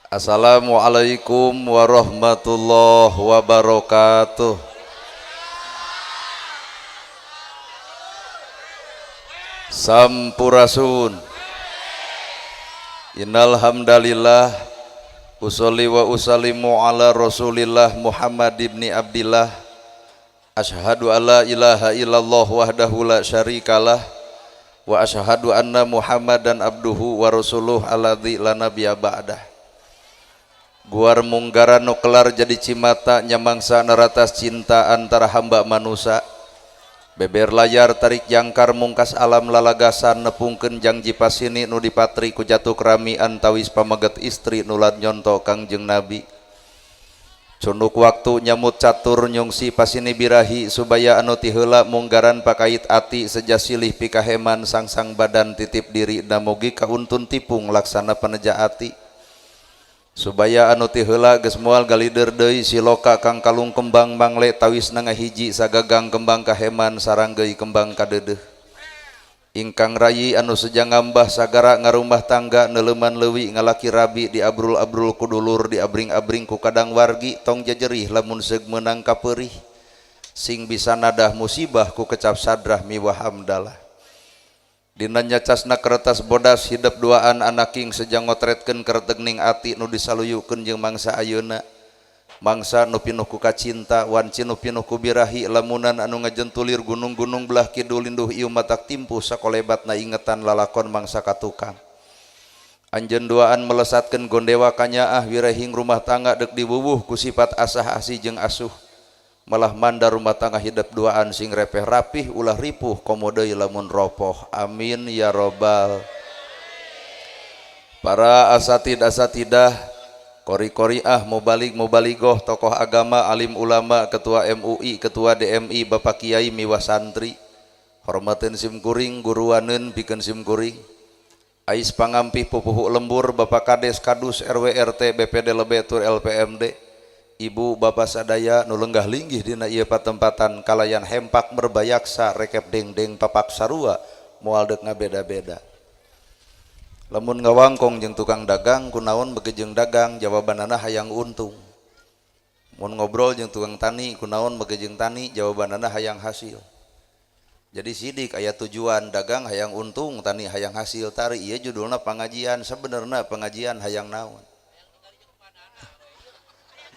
Assalamualaikum warahmatullahi wabarakatuh. Sampurasun. Innal hamdalillah usolli wa usallimu ala Rasulillah Muhammad ibni Abdillah. Asyhadu alla ilaha illallah wahdahu la syarikalah wa asyhadu anna Muhammadan abduhu wa rasuluh alladzi la nabiyya ba'dah. Guar munggaran nu kelar jadi cimata nyamangsa neratas cinta antara hamba manusa. Beber layar tarik jangkar mungkas alam lalagasan nepungkeun jangji pasini nu dipatri ku jatuh kerami antawis pameget istri nulat nyonto Kangjeng Nabi. Cunduk waktu nyamut catur nyungsi pasini birahi subaya anu ti heula munggaran pakait ati seja silih pikaheman sangsang badan titip diri namugi kauntun tipung laksana paneja ati. Subaya anu ti heula geus moal galider deui siloka kang kalung kembang mangle tawis na ngahiji sagagang kembang kaheman saranggeuy kembang kadeudeuh. Ingkang rayi anu seja ngambah sagara ngarumah tangga neuleuman leuwi ngalaki rabi diabrul-abrul ku dulur diabring-abring ku kadang wargi tong jejerih lamun seug meunang kapeurih sing bisa nadah musibah ku kecap sadrah miwah hamdalah. Dina nyacasna kertas bodas hidep duaan anaking sejang ngotretkeun keretegning ati nu disaluyukeun jeung mangsa ayeuna mangsa nu pinuh ku kacinta wanci nu pinuh ku birahi lamunan anu ngajentulir gunung-gunung belah kidul linduh ieu matak timpuh sakolebatna ingetan lalakon mangsa katukang anjeun duaan melesatkeun gondewa kanyaah wirehing rumah tangga deuk diwuwuh ku sifat asah asih jeung asuh malah manda rumah tangga hidup duaan sing repeh rapih ulah ripuh komo deui lamun ropoh amin ya robbal. Para asatid asatidah kori-koriah mubalig mubaligoh tokoh agama alim ulama ketua MUI ketua DMI bapak kiai miwah santri hormateun sim kuring guruaneun pikeun sim kuring ais pangampih pupuhu lembur bapak kades kadus RW RT BPD lebetur LPMD ibu bapak sadaya nu lenggah linggih dina ieu patempatan kalayan hempak merbayaksa rekep dengdeng papak sarua moal deuk ngabeda-beda. Lamun ngawangkong jeung tukang dagang kunaon beuki jeung dagang jawabanana hayang untung. Mun ngobrol jeung tukang tani kunaon beuki jeung tani jawabanana hayang hasil. Jadi sidik aya tujuan dagang hayang untung tani hayang hasil tari ieu judulna pangajian sebenarna pengajian hayang naon.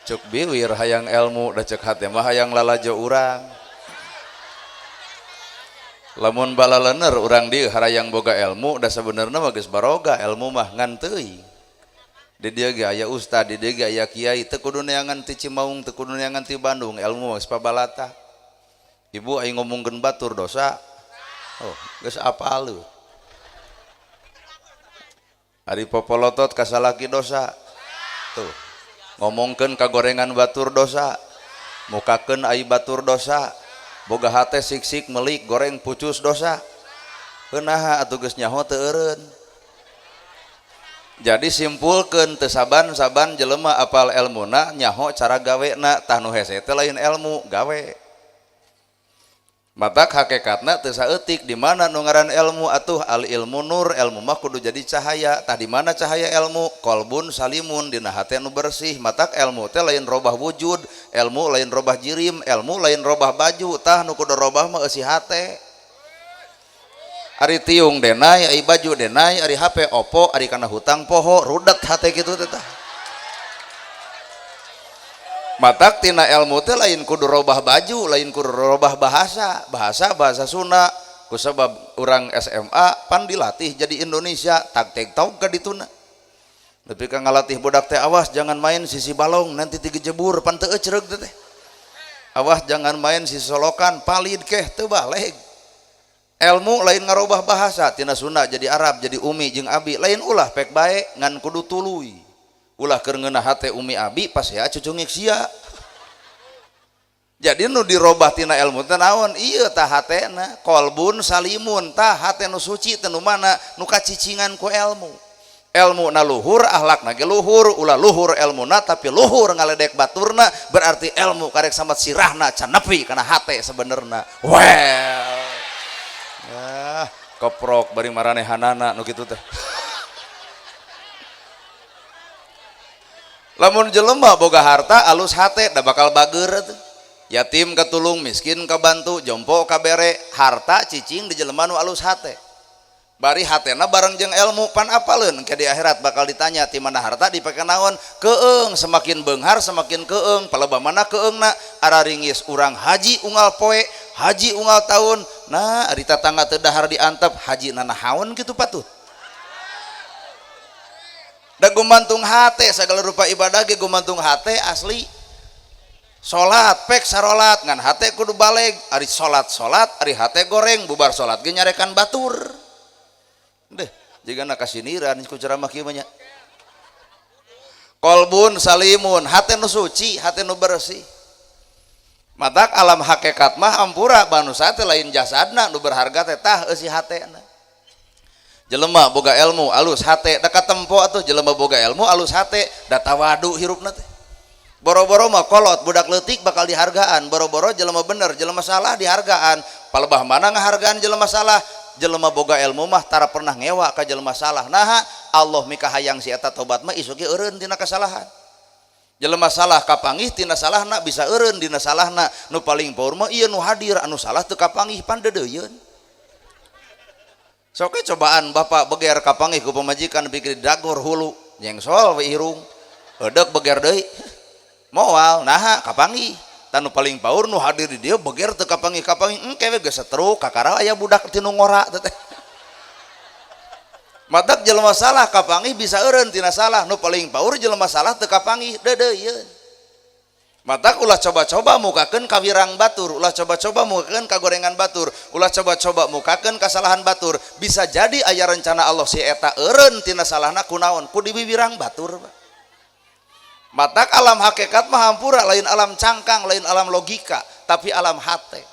Cek biwir hayang ilmu da cek hate mah hayang lalajo urang. Lamun balalener urang dieu harayang boga ilmu da sabenerna mah geus baroga ilmu mah ngan teuing. Di dieu ge aya ustad, di dieu ge aya kiai teu kudu neangan ti Cimaung, teu kudu neangan ti Bandung, ilmu mah geus pabalata. Ibu aing ngomongkeun batur dosa. Oh, geus apal leuh. Ari popolotot ka salaki dosa. Tuh. Ngomongkeun kagorengan batur dosa, mukakeun ai batur dosa, boga hate sik-sik melik goreng pucus dosa. Heunaha atuh geus nyaho teu eureun. Jadi simpulkeun teu saban-saban jelema apal elmuna nyaho cara gawena tah nu hese teh lain ilmu gawe. Matak hakikatna teu saeutik di mana nu ngaran ilmu atuh al ilmu nur ilmu mah kudu jadi cahaya tah di mana cahaya ilmu qalbun salimun dina hate nu bersih matak ilmu teh lain robah wujud ilmu lain robah jirim ilmu lain robah baju tah nu kudu robah mah eusi hate. Ari tiung denai ari baju denai ari HP Oppo ari kana hutang poho rudet hate kitu teh tah. Matak tina ilmu teh lain kudu robah baju, lain kudu robah bahasa, bahasa bahasa Sunda. Kusabab urang SMA pan dilatih jadi Indonesia tag teg tog ka dituna. Nepi ka ngalatih budak teh awas jangan main sisi balong nanti tigejebur pan teu ecreug teh. Awas jangan main sisi solokan palid keh teu baleg. Ilmu lain ngarobah bahasa tina Sunda jadi Arab jadi umi jeung abi lain ulah pek bae ngan kudu tuluy. Ulah keur ngeunah hate umi abi pas ya cucungik sia. Jadi nu dirobah tina ilmu teh naon? Ieu tah hatena qalbun salimun tah hate nu suci teh nu mana nu kacicingan ku ilmu. Ilmu na luhur akhlakna ge luhur ulah luhur ilmuna tapi luhur ngaledek baturna berarti ilmu karek samat sirahna can nepi kana hate sebenerna. Well. Ah, keprok bari maranehanana nu kitu teh. Lamun jelema boga harta alus hate da bakal bager tuh. Yatim katulung, miskin kabantu, jompo kabere, harta cicing di jelema nu alus hate. Bari hatena bareng jeung ilmu pan apaleun ke di akhirat bakal ditanya ti mana harta dipake naon. Keung semakin beunghar semakin keung, palebah mana keungna araringis urang haji unggal poe, haji unggal tahun. Nah, ari tatangga teu dahar diantep haji nanahaon kitu patut. Da gumantung hate sagala rupa ibadah ge gumantung hate asli. Salat pek sarolat ngan hate kudu baleg, ari salat salat ari hate goreng, bubar salat ge nyarekan batur. Deh, jigana kasiniran ku ceramah kieu mah nya. Kolbun salimun, hate nu suci, hate nu bersih. Matak alam hakikat mah ampura manusia teh lain jasadna nu berharga teh tah eusi hatena. Jelema boga ilmu alus hate, da katempo atuh jelema boga ilmu alus hate, da tawadu hirupna teh. Boro-boro mah kolot budak leutik bakal dihargaan, boro-boro jelema bener, jelema salah dihargaan. Palebah mana ngahargaan jelema salah? Jelema boga ilmu mah tara pernah ngewa ka jelema salah. Naha Allah mikahayang si eta tobat mah isuk ge eureun tina kasalahan. Jelema salah kapanggih tina salahna bisa eureun dina salahna. Nu paling power mah ieu nu hadir anu salah teu kapanggih pan deudeuyeun. Sok cobaan bapak beger kapanggih ku pamajikan pikir dagor hulu nyengsol we irung. Eudek beger deui. Moal naha kapanggih. Tanu paling paur nu hadir di dia beger teu kapanggih-kapanggih engke we geus setruk kakara aya budak tinu ngora teh. Matak jelema salah kapanggih bisa eureun tina salah, nu paling paur jelema salah teu kapanggih deudeuyeun. Matak ulah coba-coba mukakeun kawirang batur, ulah coba-coba mukakeun kagorengan batur, ulah coba-coba mukakeun kasalahan batur. Bisa jadi aya rencana Allah si eta eureun tina salahna kunaon ku diwiwirang batur. Matak alam hakikat mah hampura lain alam cangkang, lain alam logika, tapi alam hate.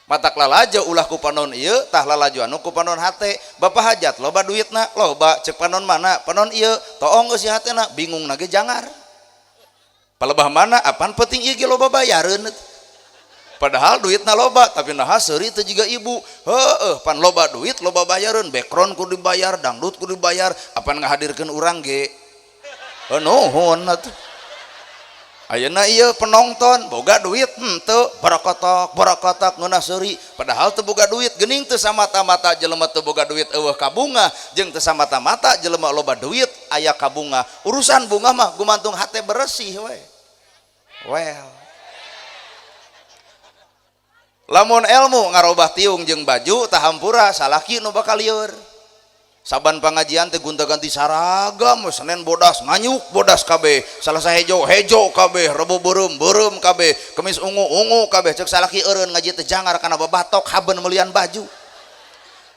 Matak lalajo ulah ku panon ieu, tah lalajo anu ku panon hate. Bapak hajat loba duitna, loba cek panon mana? Panon ieu, toong eusi hatena, bingung na ge jangar. Palebah mana apan penting ieu ge loba bayareun. Padahal duitna loba, tapi naha seuri teu jiga ibu. Heueuh, pan loba duit, loba bayareun, background kudu dibayar, dangdut kudu dibayar, apan ngahadirkeun urang ge. Nuhun atuh. Ayeuna ieu penonton boga duit henteu, barakotok barakotok ngeunah seuri, padahal teu boga duit. Geuning teu samata-mata jelema teu boga duit eueuh kabunga, jeung teu samata-mata jelema loba duit aya kabunga. Urusan bunga mah gumantung hate beresih we. Well, lamun ilmu ngarobah tiung jeung baju tahampura salaki nu bakal lieur. Saban pengajian teh gonta-ganti saragam, Senin bodas nganyuk bodas kabeh, Salasa hejo hejo kabeh, Rebo beureum beureum kabeh, Kemis ungu ungu kabeh. Cek salaki eureun ngaji teh jangar kana babatok haben meulian baju.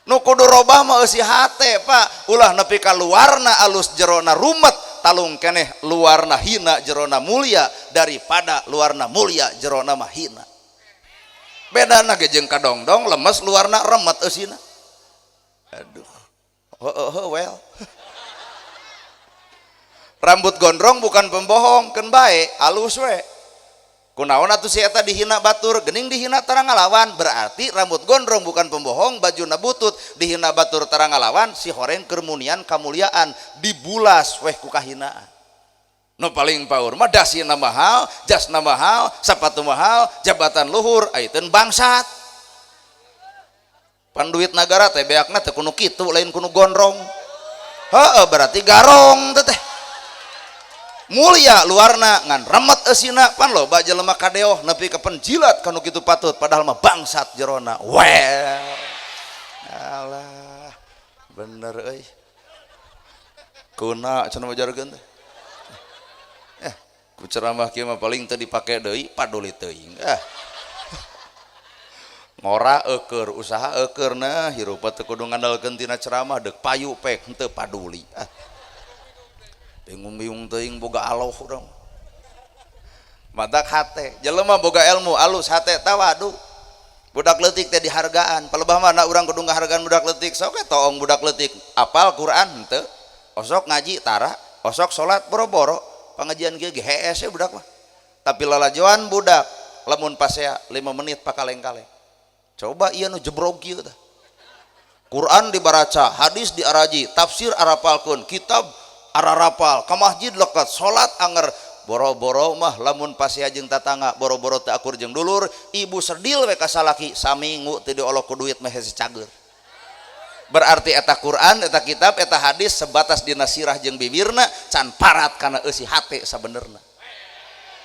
Nu kudu robah mah eusi hate, Pak. Ulah nepi ka luarna alus jerona rumet, talung keneh luarna hina jerona mulia daripada luarna mulia jerona mah hina. Bedana ge jeung kadongdong lemes luarna remet eusina. Aduh. Oh, well. Rambut gondrong bukan pembohong, keun bae, alus we. Kunaon atuh si eta dihina batur, geuning dihina tara ngalawan, berarti rambut gondrong bukan pembohong, bajuna butut, dihina batur tara ngalawan, si horeng kermunian kamuliaan, dibulas weh ku kahinaan. Nu paling paur mah dasina mahal, jasna mahal, sapatu mahal, jabatan luhur, aiteun bangsat. Pan duit nagara teh beakna teh kudu kitu, lain kudu gondrong. Heeh, berarti garong teh teh. Mulia luarna ngan remet eusina, pan loba jelema kadeoh nepi ka penjilat kanu kitu patut, padahal mah bangsat jerona. Well. Alah, bener euy. Kuna cenah majarkeun teh. Ku ceramah kieu mah paling teu dipake deui paduli teuing. Ah. Ngora eueur, usaha eueur, nah hirup teu kudu ngandalkeun tina ceramah deuk payu pek henteu paduli. Ah. Bingung-bingung teuing boga aloh urang. Matak hate, jelema boga ilmu alus hate tawadu. Budak leutik teh dihargaan, palebah mana urang kudu ngahargaan budak leutik, sok we toong budak leutik, apal Quran henteu, osok ngaji tara, osok salat boro-boro, pangajian kieu ge hees budak mah. Tapi lalajoan budak lamun pasea 5 menit pakaleng-kaleng. Coba ieu nu jebrog kieu tah. Quran dibaraca, hadis diaraji, tafsir arapalkeun, kitab ararapal, ka masjid lekat, salat anger. Boro-boro mah lamun pasea jeung tatangga, boro-boro teu akur jeung dulur, ibu serdil we ka salaki saminggu teu diolok ku duit mah hese cager. Berarti eta Quran, eta kitab, eta hadis sebatas dina sirah jeung bibirna, can parat kana eusi hate sabenerna.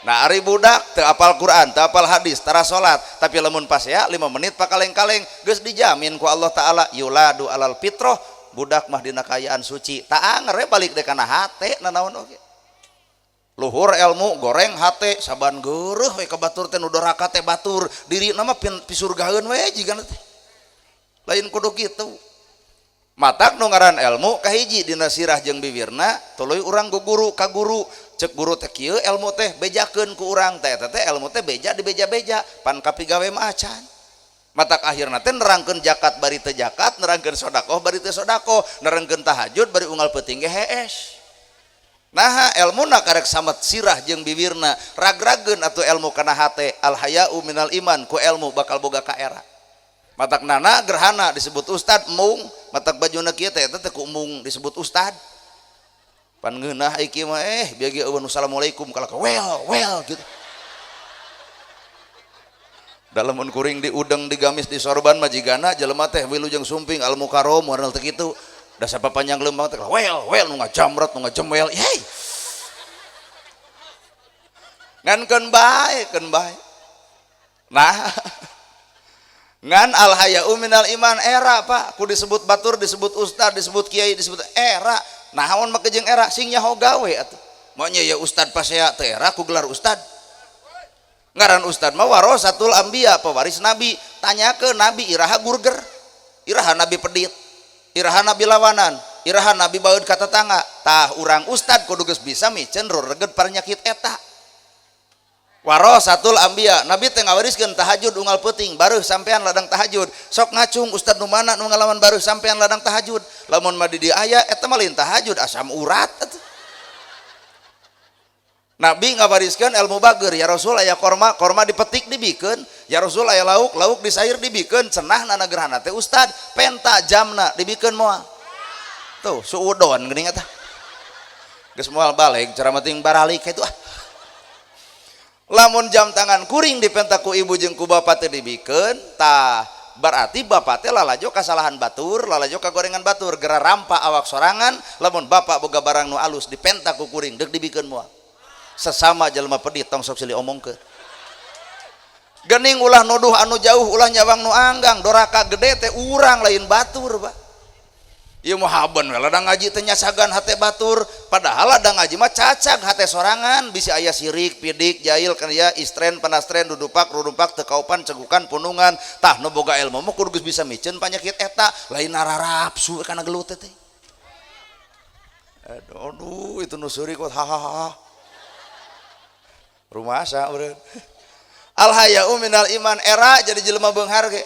Nah, ari budak teu apal Quran, teu apal hadis, tara salat, tapi lamun pasea 5 menit pakaleng-kaleng geus dijamin ku Allah Taala yuladu alal fitrah, budak mah dina kaayaan suci. Tak anger we balik deui kana hate nanaon oge. Luhur ilmu goreng hate saban geureuh we ka batur teh nu doraka teh batur, dirina mah pisurgaeun we jigana teh. Lain kudu kitu. Matak nu ngaran ilmu kahiji dina sirah jeung bibirna, tuluy urang guguru ka guru. Cek guru teh kieu ilmu teh bejakeun ku urang teh eta teh ilmu teh beja dibeja-beja pan kapigawe mah acan. Matak akhirna teh nerangkeun zakat bari teu zakat, nerangkeun sedekah bari teu sedekah, nerangkeun tahajud bari unggal peuting ge hees. Naha elmuna karek samet sirah jeung bibirna, ragrageun atuh ilmu kana hate, al haya'u minal iman ku ilmu bakal boga ka era. Matak nana gerhana disebut ustad mung, matak bajuna kieu teh eta teh ku mung disebut ustad. Pan ngeunah iki mah bieu ge eueun assalamualaikum kalaka well well gitu. Dalamun kuring diudeng digamis disorban majigana jelema teh wilujeng sumping al mukarram warna teh kitu. Da sapapanjang leumpang teh well well nu ngajamret nu ngajemel hei. Ngan keun bae keun bae. Nah ngan al haya'u minal iman era Pak, ku disebut batur, disebut ustad, disebut kiai, disebut era. Naon make jeung era sing nyaho gawe atuh. Maunya ya ustad pasea teh era ku gelar ustad. Ngaran ustad mah warasatul anbiya, pewaris nabi. Tanyakeun nabi iraha gurger, iraha nabi pedit, iraha nabi lawanan, iraha nabi baeud ka tetangga. Tah urang ustad kudu geus bisa miceun rereged panyakit eta. Warasatul anbiya, nabi teh ngawariskeun tahajud unggal peuting, bareuh sampean ladang tahajud. Sok ngacung ustad nu mana nu ngalaman bareuh sampean ladang tahajud. Lamun mah di dieu aya eta mah lain tahajud asam urat atuh. Nabi ngawariskeun ilmu bager, ya Rasul aya korma, korma dipetik dibikeun, ya Rasul aya lauk, lauk disair dibikeun, cenah nana gerhana teh ustad, penta jamna dibikeun moal. Tuh suudon geuning eta. Geus moal balik cara penting baralik kitu ah. Lamun jam tangan kuring dipenta ku ibu jeung ku bapa teh dibikeun, tah berarti bapak teh lalajo kasalahan batur, lalajo kagorengan batur, gera rampa awak sorangan, lamun bapak boga barang nu alus dipenta ku kuring deuk dibikeun moal. Sesama jelema pedit tong sok silih omongkeun. Gening ulah nuduh anu jauh, ulah nyawang nu anggang, doraka gede teh urang lain batur, Pak. Ieu mah haben we ladang ngaji teh nyasagan hate batur, padahal ladang ngaji mah cacag hate sorangan, bisi aya sirik, pidik, jail kan ya, istren, panastren, dudupak, rudupak, teu kaupan, cegukan, punungan. Tah nu boga ilmu mah kudu geus bisa miceun panyakit eta, lain nararapsu kana gelut teh. Aduh, aduh itu nu seurik hahaha. Rumasa eureun. Al haya'u minal iman era jadi jelema beunghar ge.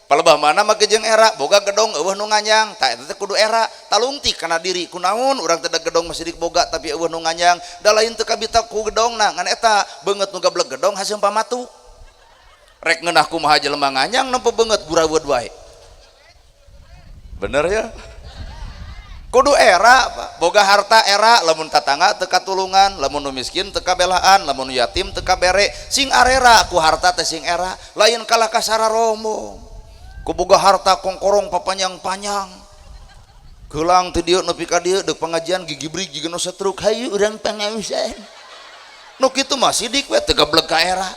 Palebah mana make jeung era boga gedong eueuh nu nganyang, tah eta teh kudu era talungtik kana diri kunaon urang teh gedong masih boga tapi eueuh nu nganyang, da lain teu kabita ku gedongna ngan eta beungeut nu gableg gedong haseum pamatuk. Rek ngeunah kumaha jelema nganyang nempo beungeut guraweud wae. Bener ya? Kudu era Pak, boga harta era lamun tatangga teu katulungan, lamun nu miskin teu kabelaan, lamun nu yatim teu kabere, sing arera ku harta teh sing era, lain kalah kasara rombong. Ku boga harta kongkorong papanjang-panjang. Geulang ti dieu nepi ka dieu deuk pengajian gigibrik jiga nu setruk, hayu urang pangaosan. Nu kitu mah sidik we teu gableg ka era.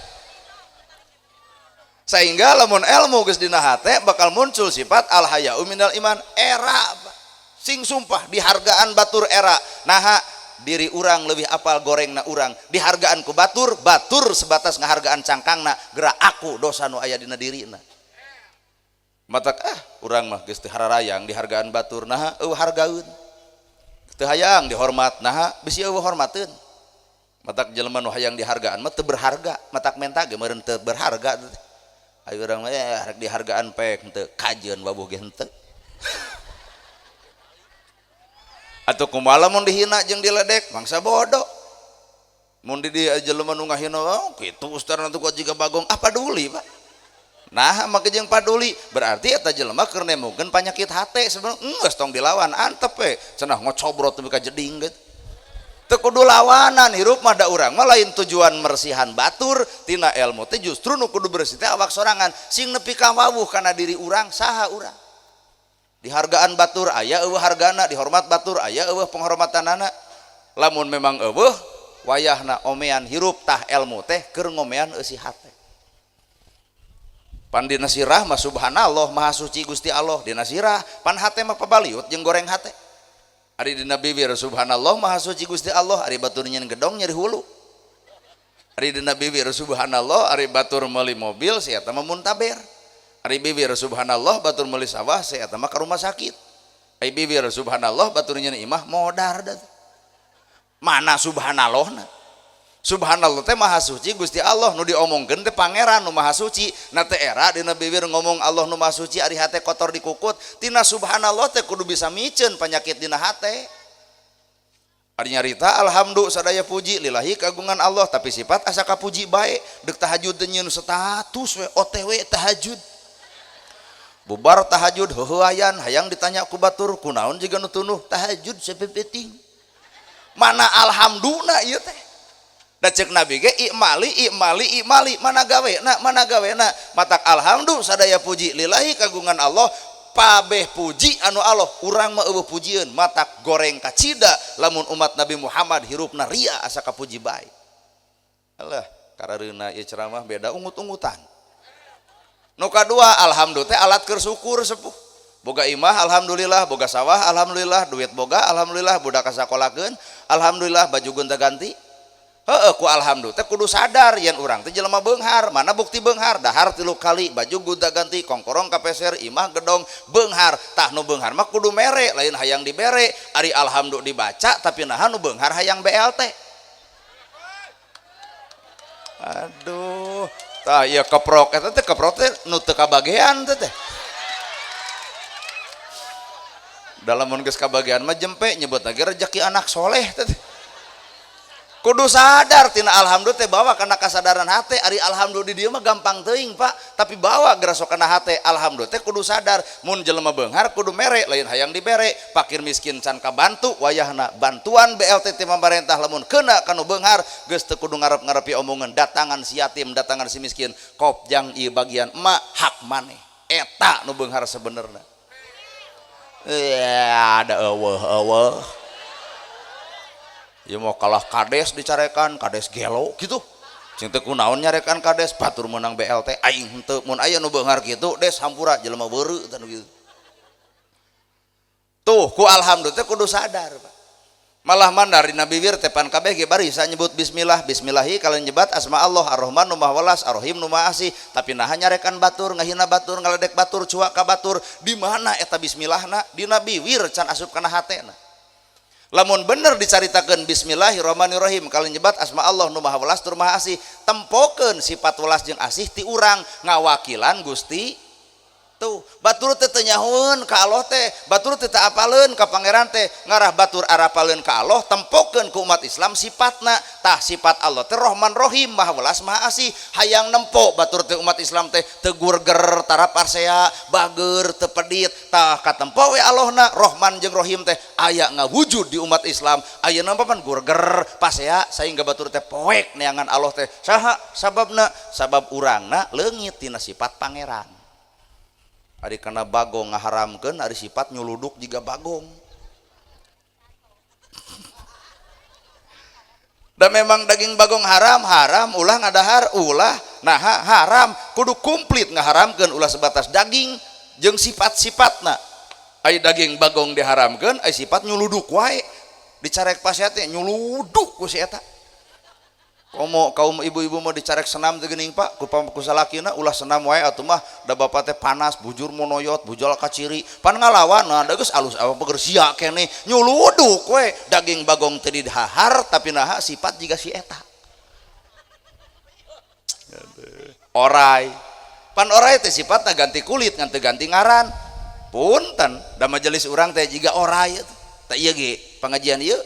Sehingga lamun ilmu geus dina hate bakal muncul sifat al haya'u minal iman era Pak. Sing sumpah dihargaan batur era. Naha diri urang lebih apal gorengna urang, dihargaan ku batur, batur sebatas ngahargaan cangkangna, gerak aku dosa nu aya dina dirina. Matak urang mah geus teu hararayang dihargaan batur, naha eueuh hargaeun. Teu hayang dihormat, naha bisi eueuh hormateun. Matak jelema nu hayang dihargaan mah teu berharga, matak menta ge meureun teu berharga. Ayo urang mah rek dihargaan pek henteu kajeun wabuh ge henteu. Atau kumaha lamun dihina jeung diledek mangsa bodoh. Mun di dieu jelema nu ngahina, oh kitu ustaz nanti kok jiga bagong, ah paduli Pak. Nah make jeung paduli berarti eta jelema keur nemukeun panyakit hate sebenarnya geus tong dilawan antep we cenah ngocobrot nepi ka jeding gitu. Teu kudu lawanan hirup mah da urang mah lain tujuan mersihan batur tina ilmu teh justru nu kudu bersih teh awak sorangan sing nepi ka wawuh kana diri urang saha urang. Dihargaan batur aya eueuh hargana, dihormat batur aya eueuh penghormatanana. Lamun memang eueuh wayahna omean hirup tah ilmu teh keur ngomean eusi hate. Pan dina sirah mah subhanallah maha suci Gusti Allah dina sirah pan hate mah pabaliut jeung goreng hate. Ari dina bibir subhanallah maha suci Gusti Allah ari batur nyeun gedong nyeri hulu. Ari dina bibir subhanallah ari batur meuli mobil si eta mah muntaber. Ari bibir subhanallah batur meuli sawah si eta mah ka rumah sakit. Ari bibir subhanallah batur nyeun imah modar da. Mana subhanallahna? Subhanallah teh maha suci Gusti Allah nu diomongkeun teh pangeran nu maha suci. Na teh era dina bibir ngomong Allah nu maha suci ari hate kotor dikukut. Tina subhanallah teh kudu bisa miceun penyakit dina hate. Ari nyarita alhamdulillah sadaya puji lillahi kagungan Allah tapi sifat asa kapuji bae deuk tahajud teh nyieun status we OTW tahajud. Bubar tahajud heuheuayan hayang ditanya ku batur kunaon jiga nu tunuh tahajud sapepeting. Mana alhamdulillah ieu teh? Da cek Nabi ge i'mali i'mali i'mali mana gawena mana gawena matak alhamdulillah sadaya puji lillahi kagungan Allah pabeh puji anu Allah urang mah eueuh pujieun matak goreng kacida lamun umat Nabi Muhammad hirupna ria asa kapuji bae. Alah karareuna ieu ceramah beda ungut-ungutan. Nu kadua alhamdulillah teh alat keur syukur sepuh. Boga imah alhamdulillah, boga sawah alhamdulillah, duit boga alhamdulillah, budak kasakolakeun alhamdulillah, baju gonta-ganti. Heeh ku alhamdulillah teh kudu sadar yen urang teh jelema beunghar, mana bukti beunghar dahar 3 kali, baju gonta-ganti, kongkorong kapeser, imah gedong beunghar. Tah nu beunghar mah kudu mere, lain hayang dibere. Ari alhamdulillah dibaca tapi naha nu beunghar hayang BLT. Aduh, tah ieu keprok eta teh keprok teh nu teu kabagean teh teh. Dalam mun geus kabagean mah jempe nyebut lagi rezeki anak soleh teh. Kudu sadar tina alhamdulillah teh bawa kana kasadaran hate. Ari alhamdulillah di dieu mah gampang teuing Pak, tapi bawa geraso kana hate. Alhamdulillah teh kudu sadar mun jelema beunghar kudu mere lain hayang dibere. Fakir miskin can kabantu wayahna bantuan BLT ti pamarentah lamun keuna kanu beunghar geus teu kudu ngarep-ngarepi omongan datangan si yatim datangan si miskin kopjang ieu bagian emak hak maneh eta nu beunghar sebenerna. Ada eueuh-eueuh. Ya mau kalah kades dicarekan, kades gelo gitu. Cing teu kunaon nyarekan kades, batur menang BLT aing henteu mun aya nu beunghar kitu des hampura jelema beureu tah nu kitu. Tuh ku alhamdulillah teh kudu sadar Pak. Malah mandar dina bibir teh pan kabeh ge barisa nyebut bismillah, bismillahi kalian nyebat asma Allah Ar-Rahman nu Maha Welas, Ar-Rahim nu Maha Asih, tapi naha nyarekan batur, ngahina batur, ngaledek batur, cuak ka batur, di mana eta bismillahna? Dina bibir can asup kana hatena. Lamun bener dicaritakeun bismillahirrahmanirrahim kalian nyebat asma Allah nu Maha Welas tur Maha Asih, tempokeun sifat welas jeung asih ti urang ngawakilan Gusti. Tuh batur teh teu nyahoeun ka Allah teh, batur teh teu apaleun ka pangeran teh, ngarah batur arapaleun ka Allah tempokeun ku umat Islam sifatna. Tah sifat Allah teh Rahman Rahim Maha Welas Maha Asih, hayang nempo batur teh umat Islam teh teu gurger tarap arsea bager teu pedit. Tah katempo we Allahna Rahman jeung Rahim teh aya ngawujud di umat Islam. Ayeuna mah pan gurger pasea sehingga batur teh poek neangan Allah teh saha sababna? Sabab urangna leungit tina sifat pangeran. Ari kana bagong ngaharamkeun ari sifat nyuluduk jiga bagong. Dan memang daging bagong haram, haram ulah ngadahar, ulah nah haram kudu komplit ngaharamkeun ulah sebatas daging jeung sifat-sifatna. Ari daging bagong diharamkeun ari sifat nyuluduk wae. Dicarek pasea teh nyuluduk ku si eta. Komo kaum ibu-ibu mau dicarek senam teh geuning Pak, ku salakina ulah senam wae atuh mah da bapak teh panas, bujur monoyot, bujal kaciri. Pan ngalawan nah da geus alus apa beger sia keneh nyuluduk we daging bagong teh didahar tapi naha sifat jiga si eta. Orai. Pan orai teh sifatna ganti kulit ngan teu ganti ngaran. Punten da majelis urang teh jiga orai teh ieu ge pangajian ieu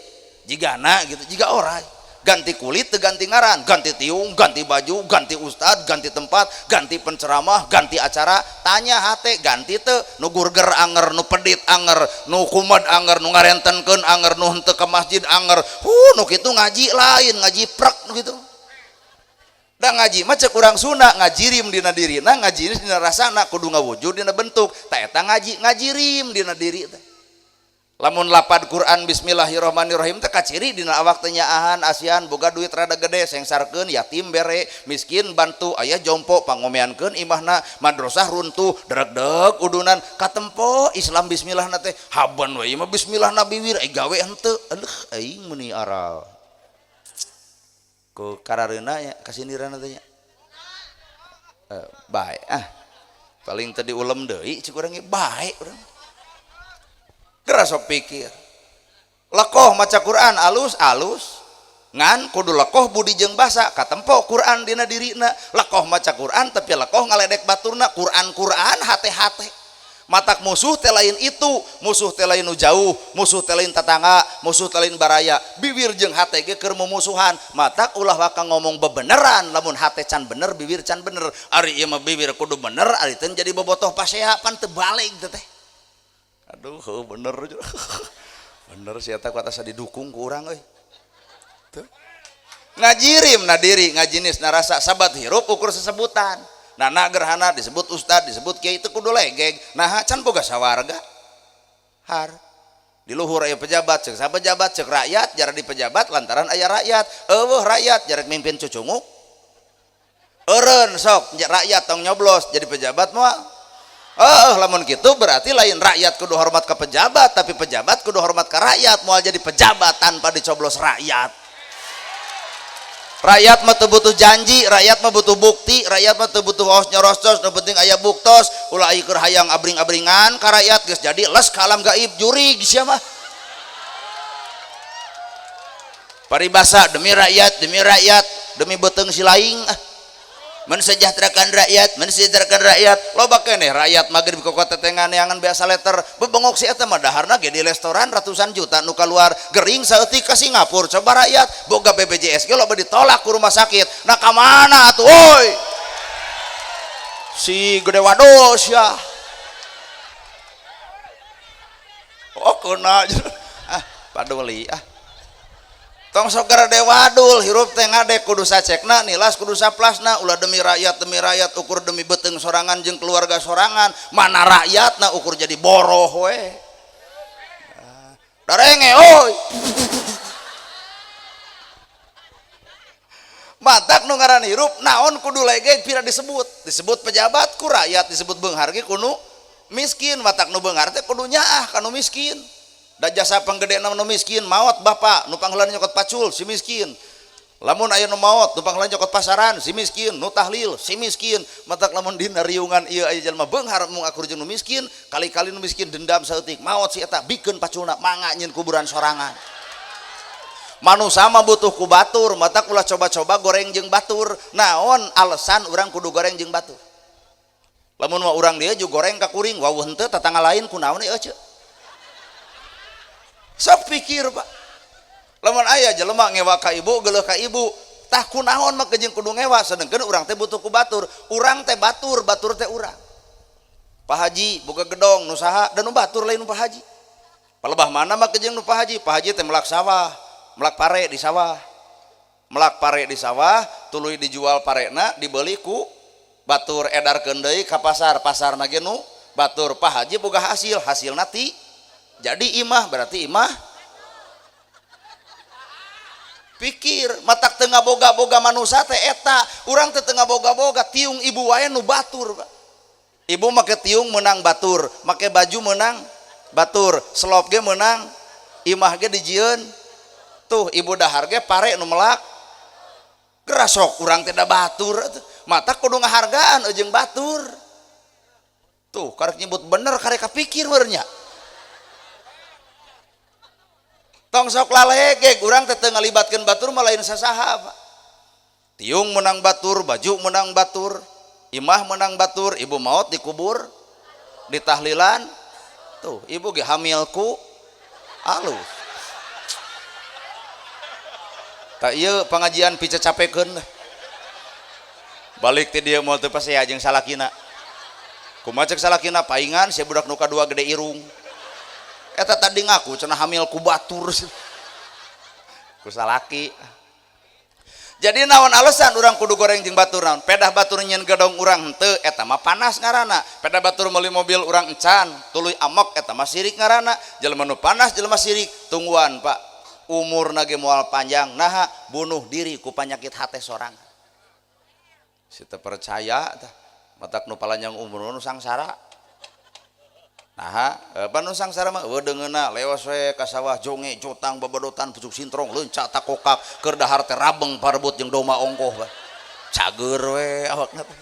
jigana gitu jiga orai. Ganti kulit teu ganti ngaran, ganti tiung, ganti baju, ganti ustad, ganti tempat, ganti penceramah, ganti acara, Tanya hate ganti teu nu gurger anger, nu pedit anger, nu kumed anger, nu ngarentenkeun anger, nu henteu ka masjid anger. Nu kitu ngaji lain, ngaji prek nu kitu. Da ngaji mah cek urang Sunda ngajirim dina dirina, ngajiris dina rasana, kudu ngawujud dina bentuk. Ta eta ngaji ngajirim dina diri teh. Lamun lapad Quran bismillahirrahmanirrahim teh kaciri dina awak teh nyaahan asian boga duit rada gede sengsarkeun yatim bere miskin bantu aya jompo pangomeankeun imahna madrasah runtuh dregdeg udunan katempo Islam bismillahna teh haban we mah bismillahna biwir gawe henteu aduh aing meuni aral ku karareuna nya kasindiran teh nya bae ah paling teu diulem deui cik urang ge bae urang geura sok pikir lekoh maca Quran alus alus ngan kudu lekoh budi jeung basa katempo Quran dina dirina lekoh maca Quran tapi lekoh ngaledek baturna Quran Quran hate-hate matak musuh teh lain itu musuh teh lain nu jauh musuh teh lain tetangga musuh teh lain baraya bibir jeung hate ge keur mumusuhan matak ulah waka ngomong bebeneran lamun hate can bener bibir can bener ari ieu mah bibir kudu bener ari teh jadi bobotoh pasea pan teu balik teh aduh bener bener si eta ku asa didukung ku urang euy teu ngajirim na diri ngajinis na rasa sabat hirup ukur sesebutan nana gerhana disebut ustad disebut kiai itu kudu legeg nah can boga sawarga har di luhur aya pejabat cek sa pejabat cek rakyat jara di pejabat lantaran aya rakyat eueuh rakyat jarak mimpin cucunguk eureun sok rakyat tong nyoblos jadi pejabat moal lamun kitu berarti lain rakyat kudu hormat ke pejabat tapi pejabat kudu hormat ke rakyat moal jadi pejabat tanpa dicoblos rakyat. Rakyat mah teu butuh janji, rakyat mah butuh bukti, rakyat mah teu butuh os nyorostos, nu penting aya buktos, ulah ieu keur hayang abring-abringan ka rakyat geus jadi les ka alam gaib jurig sia mah. Paribasa demi rakyat, demi beuteung si laing ah. Mensejahterakan rakyat, mensejahterakan rakyat. Loba keneh rakyat magrib ka tetengan neangan biasa letter, bebengok si eta mah daharna ge di restoran ratusan juta nu kaluar, gering saeutik ka Singapura. Coba rakyat boga BPJS ge loba ditolak ku rumah sakit. Nah ka mana atuh oi? Si gede wados ya. Oh kena ah paduli ah. Tong sok garede wadul hirup teh ngadek kudu sacekna nilas kudu saplasna ulah demi rakyat ukur demi beuteung sorangan jeung keluarga sorangan mana rakyatna ukur jadi boroh we darenge oi matak nu ngaran hirup naon kudu legeg pira disebut disebut pejabat ku rakyat disebut beunghar ge kudu miskin matak nu beunghar teh kudu nyaah ka nu miskin. Da jasa panggedena nu miskin maot bapak nu pangheulana nyokot pacul si miskin lamun aya nu maot nu pangheulana nyokot pasaran si miskin nu tahlil si miskin matak lamun dina riungan ieu aya jelema beunghar mung akur jeung nu miskin kali-kali nu miskin dendam saeutik maot si eta bikeun paculna mangga nyieun kuburan sorangan manusa mah butuh ku batur matak ulah coba-coba goreng jeung batur naon alasan urang kudu goreng jeung batur lamun mah urang dieu jeung goreng ka kuring wawuh henteu tatangga lain kunaon ieu ceu sok pikir pak lamun aya jelema ngewa ka ibu geuleuh ka ibu tah kunaon mah jeung kudu ngewa sedengkeun urang teh butuh ku batur urang teh batur batur teh urang Pak Haji boga gedong nu saha dan nu batur lain nu Pak Haji palebah mana mah jeung nu Pak Haji Pak Haji teh melak sawah melak pare di sawah melak pare di sawah tuluy dijual parena dibeli ku batur edarkeun deui ka pasar pasarna ge nu batur Pak Haji boga hasil hasilna ti jadi imah berarti imah pikir matak tengah boga-boga manusia teh eta urang teh tengah boga-boga tiung ibu wae nu batur pak ibu make tiung menang batur make baju menang batur selop ge menang imah ge dijieun tuh ibu dahar ge pare nu melak gerasok urang teh da batur matak kudu ngahargaan jeung batur tuh karek nyebut bener karek kapikir meureun nya. Tong sok lalegeg urang teh teu ngalibatkeun batur mah lain sasaha pak tiung menang batur baju menang batur imah menang batur ibu maot dikubur ditahlilan tuh ibu ge hamilku alus tak ieu pengajian picacapekeun balik ti dieu moal teu pasea jeung salakina Kumaha cek salakina paingan sia budak nu kadua gede irung. Eta tadi ngaku cenah hamil ku batur. Ku salaki. Jadi naon alasan urang kudu goreng jeung batur naon? Pedah batur nyieun gedong urang henteu, eta mah panas ngaranna. Pedah batur meuli mobil urang encan, tuluy amok eta mah sirik ngaranna. Jelema nu panas jelema sirik, tungguan Pak. Umurna ge moal panjang, naha bunuh diri ku panyakit hate sorangan. Si teu percaya tah, matak nu palanjang umur nu sangsara. Naha, pan nu sangsara mah eueuh deungeunna leos we ka sawah jonge jotang babadotan pucuk sintrong leunca takokak keur dahar teh rabeng parebut jeung domba ongkoh bae. Cager we awakna teh.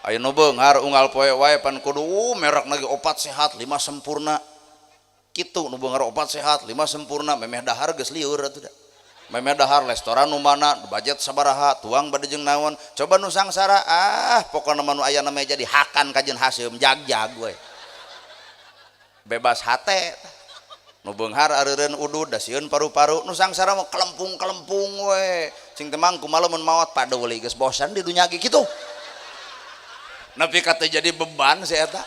Aya nu beunghar unggal poe wae pan kudu merekna ge 4 sehat 5 sempurna. Kitu nu beunghar 4 sehat 5 sempurna memeh dahar geus lieur atuh da. Memeh dahar restoran nu mana budget sabaraha tuang bade jeung naon coba nu sangsara ah pokona mah nu aya na meja dihakan kajeun haseum jag-jag we. Bebas hate nu beunghar areureun udud da sieun paru-paru nu sangsara mah kelempung-kelempung we cing temang kumaha mun maot padeuli geus bosan di dunya ge kitu nepi ka teu jadi beban si eta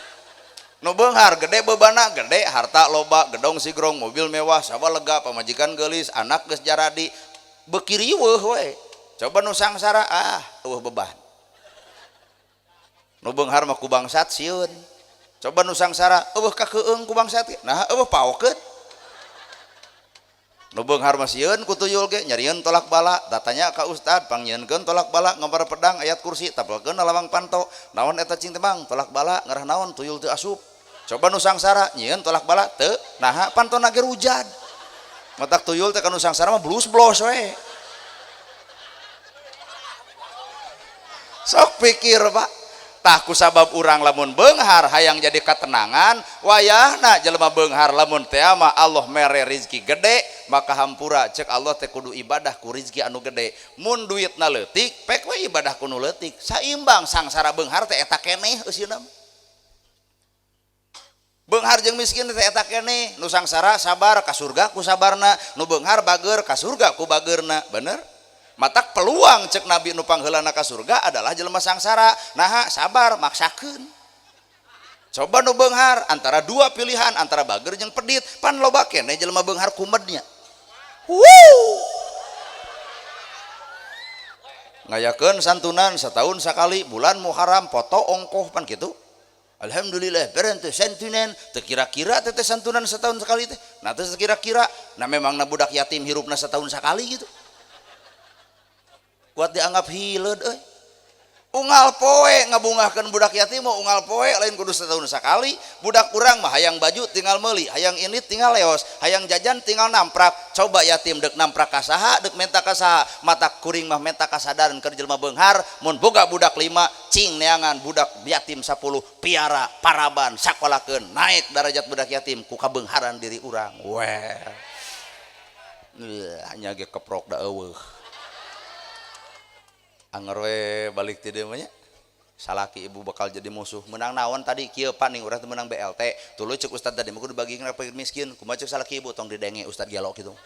nu beunghar gede bebanna gede harta loba gedong sigrong mobil mewah sawah lega pamajikan geulis anak geus jaradi beuki riweuh we coba nu sangsara ah eueuh beban nu beunghar mah ku bangsat sieun coba nu sangsara eueuh kakeung ku bangsat ge nah eueuh paokeun nu beunghar mah sieun ku tuyul ge nyarieun tolak bala datanya ka ustad pangnyieunkeun tolak bala ngambar pedang ayat kursi tapelkeun lawang panto naon eta cing teh bang tolak bala ngarah naon tuyul teu asup coba nu sangsara nyieun tolak bala teu naha pantona ge rujad matak tuyul teh ka nu sangsara mah blus-blos we sok pikir Pak. Tah ku sabab urang lamun beunghar hayang jadi katenangan wayahna jelema beunghar lamun teh mah Allah mere rizki gede maka hampura cek Allah teh kudu ibadah ku rizki anu gede mun duitna leutik pek we ibadah ku nu leutik saimbang sangsara beunghar teh eta keneh eusina beunghar jeung miskin teh eta keneh nu sangsara sabar ka surga ku sabarna nu beunghar bager ka surga ku bagerna bener. Matak peluang cek Nabi nu pangheulana ka surga adalah jelema sangsara naha sabar maksakeun coba nu beunghar antara dua pilihan antara bager jeung pedit pan loba keneh jelema beunghar kumednya wuh ngayakeun santunan setahun sakali bulan Muharram foto ongkoh pan kitu alhamdulillah berhenti santunan teu kira-kira teh santunan setahun sekali teh nah teu kira-kira nah memang na budak yatim hirupna setahun sakali gitu kuat dianggap hileud euy unggal poe ngabungahkeun budak yatim mah unggal poe lain kudu setahun sakali budak urang mah hayang baju tinggal meuli hayang ini tinggal leos hayang jajan tinggal namprak coba yatim deuk namprak ka saha deuk menta ka saha mata kuring mah menta kasadaran keur jelema beunghar mun boga budak 5 cing neangan budak yatim 10 piara paraban sakolakeun naik darajat budak yatim ku kabeungharan diri urang weh hanya ge keprok da eueuh anger we balik ti dieu mah nya salaki ibu bakal jadi musuh menang naon tadi kieu pan ning urang teh menang BLT tuluy ceuk ustad tadi mah kudu dibagikeun ka fakir miskin kumaha ceuk salaki ibu tong didenge ustad gelo kitu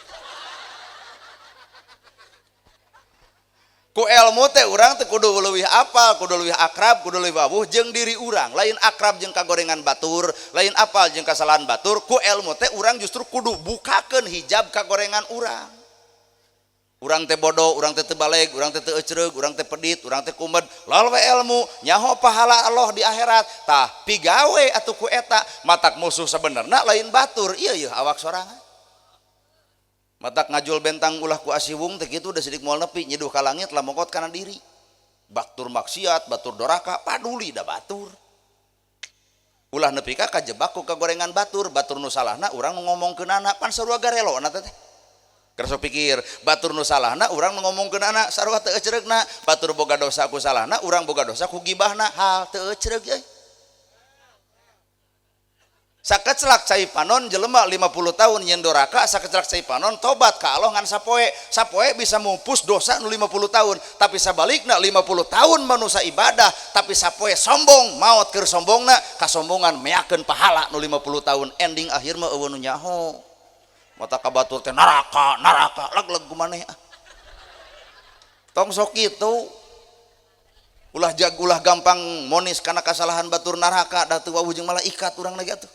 ku ilmu teh urang teh kudu leuwih apal kudu leuwih akrab kudu leuwih wawuh jeung diri urang lain akrab jeung kagorengan batur lain apal jeung kasalahan batur ku ilmu teh urang justru kudu bukakeun hijab kagorengan urang. Urang teh bodoh, urang teh teu baleg, urang teh teu ecreug, urang teh pedit, urang teh kumed, lol we ilmu, nyaho pahala Allah di akhirat. Tah pigawe atuh ku eta, matak musuh sebenarna lain batur, ieu yeuh awak sorangan. Matak ngajul bentang ulah ku asiwung teh kitu da sidik moal nepi nyiduh ka langit lamokot kana diri. Batur maksiat, batur doraka, paduli da batur. Ulah nepi ka kajebak ku kagorengan batur, batur nu salahna urang nu ngomongkeunana pan sarua garelona teh. Kerso pikir batur nu salahna urang ngomongkeun anak sarua teu ecreugna batur boga dosa ku salahna urang boga dosa ku gibahna hal teu ecreug euy sakecelak cai panon jelema 50 tahun nyeun doraka sakecelak cai panon tobat ka Allah ngan sapoe sapoe bisa mupus dosa nu 50 tahun tapi sabalikna 50 tahun manusia ibadah tapi sapoe sombong maot keur sombongna kasombongan meakeun pahala nu 50 tahun ending akhir mah eueuh nu nyaho mata kabatur teh neraka neraka leg-leg kumaneh ah tong sok kitu Ulah jag ulah gampang monis karena kesalahan batur neraka da teu wawuh jeung malaikat urang lagi atuh.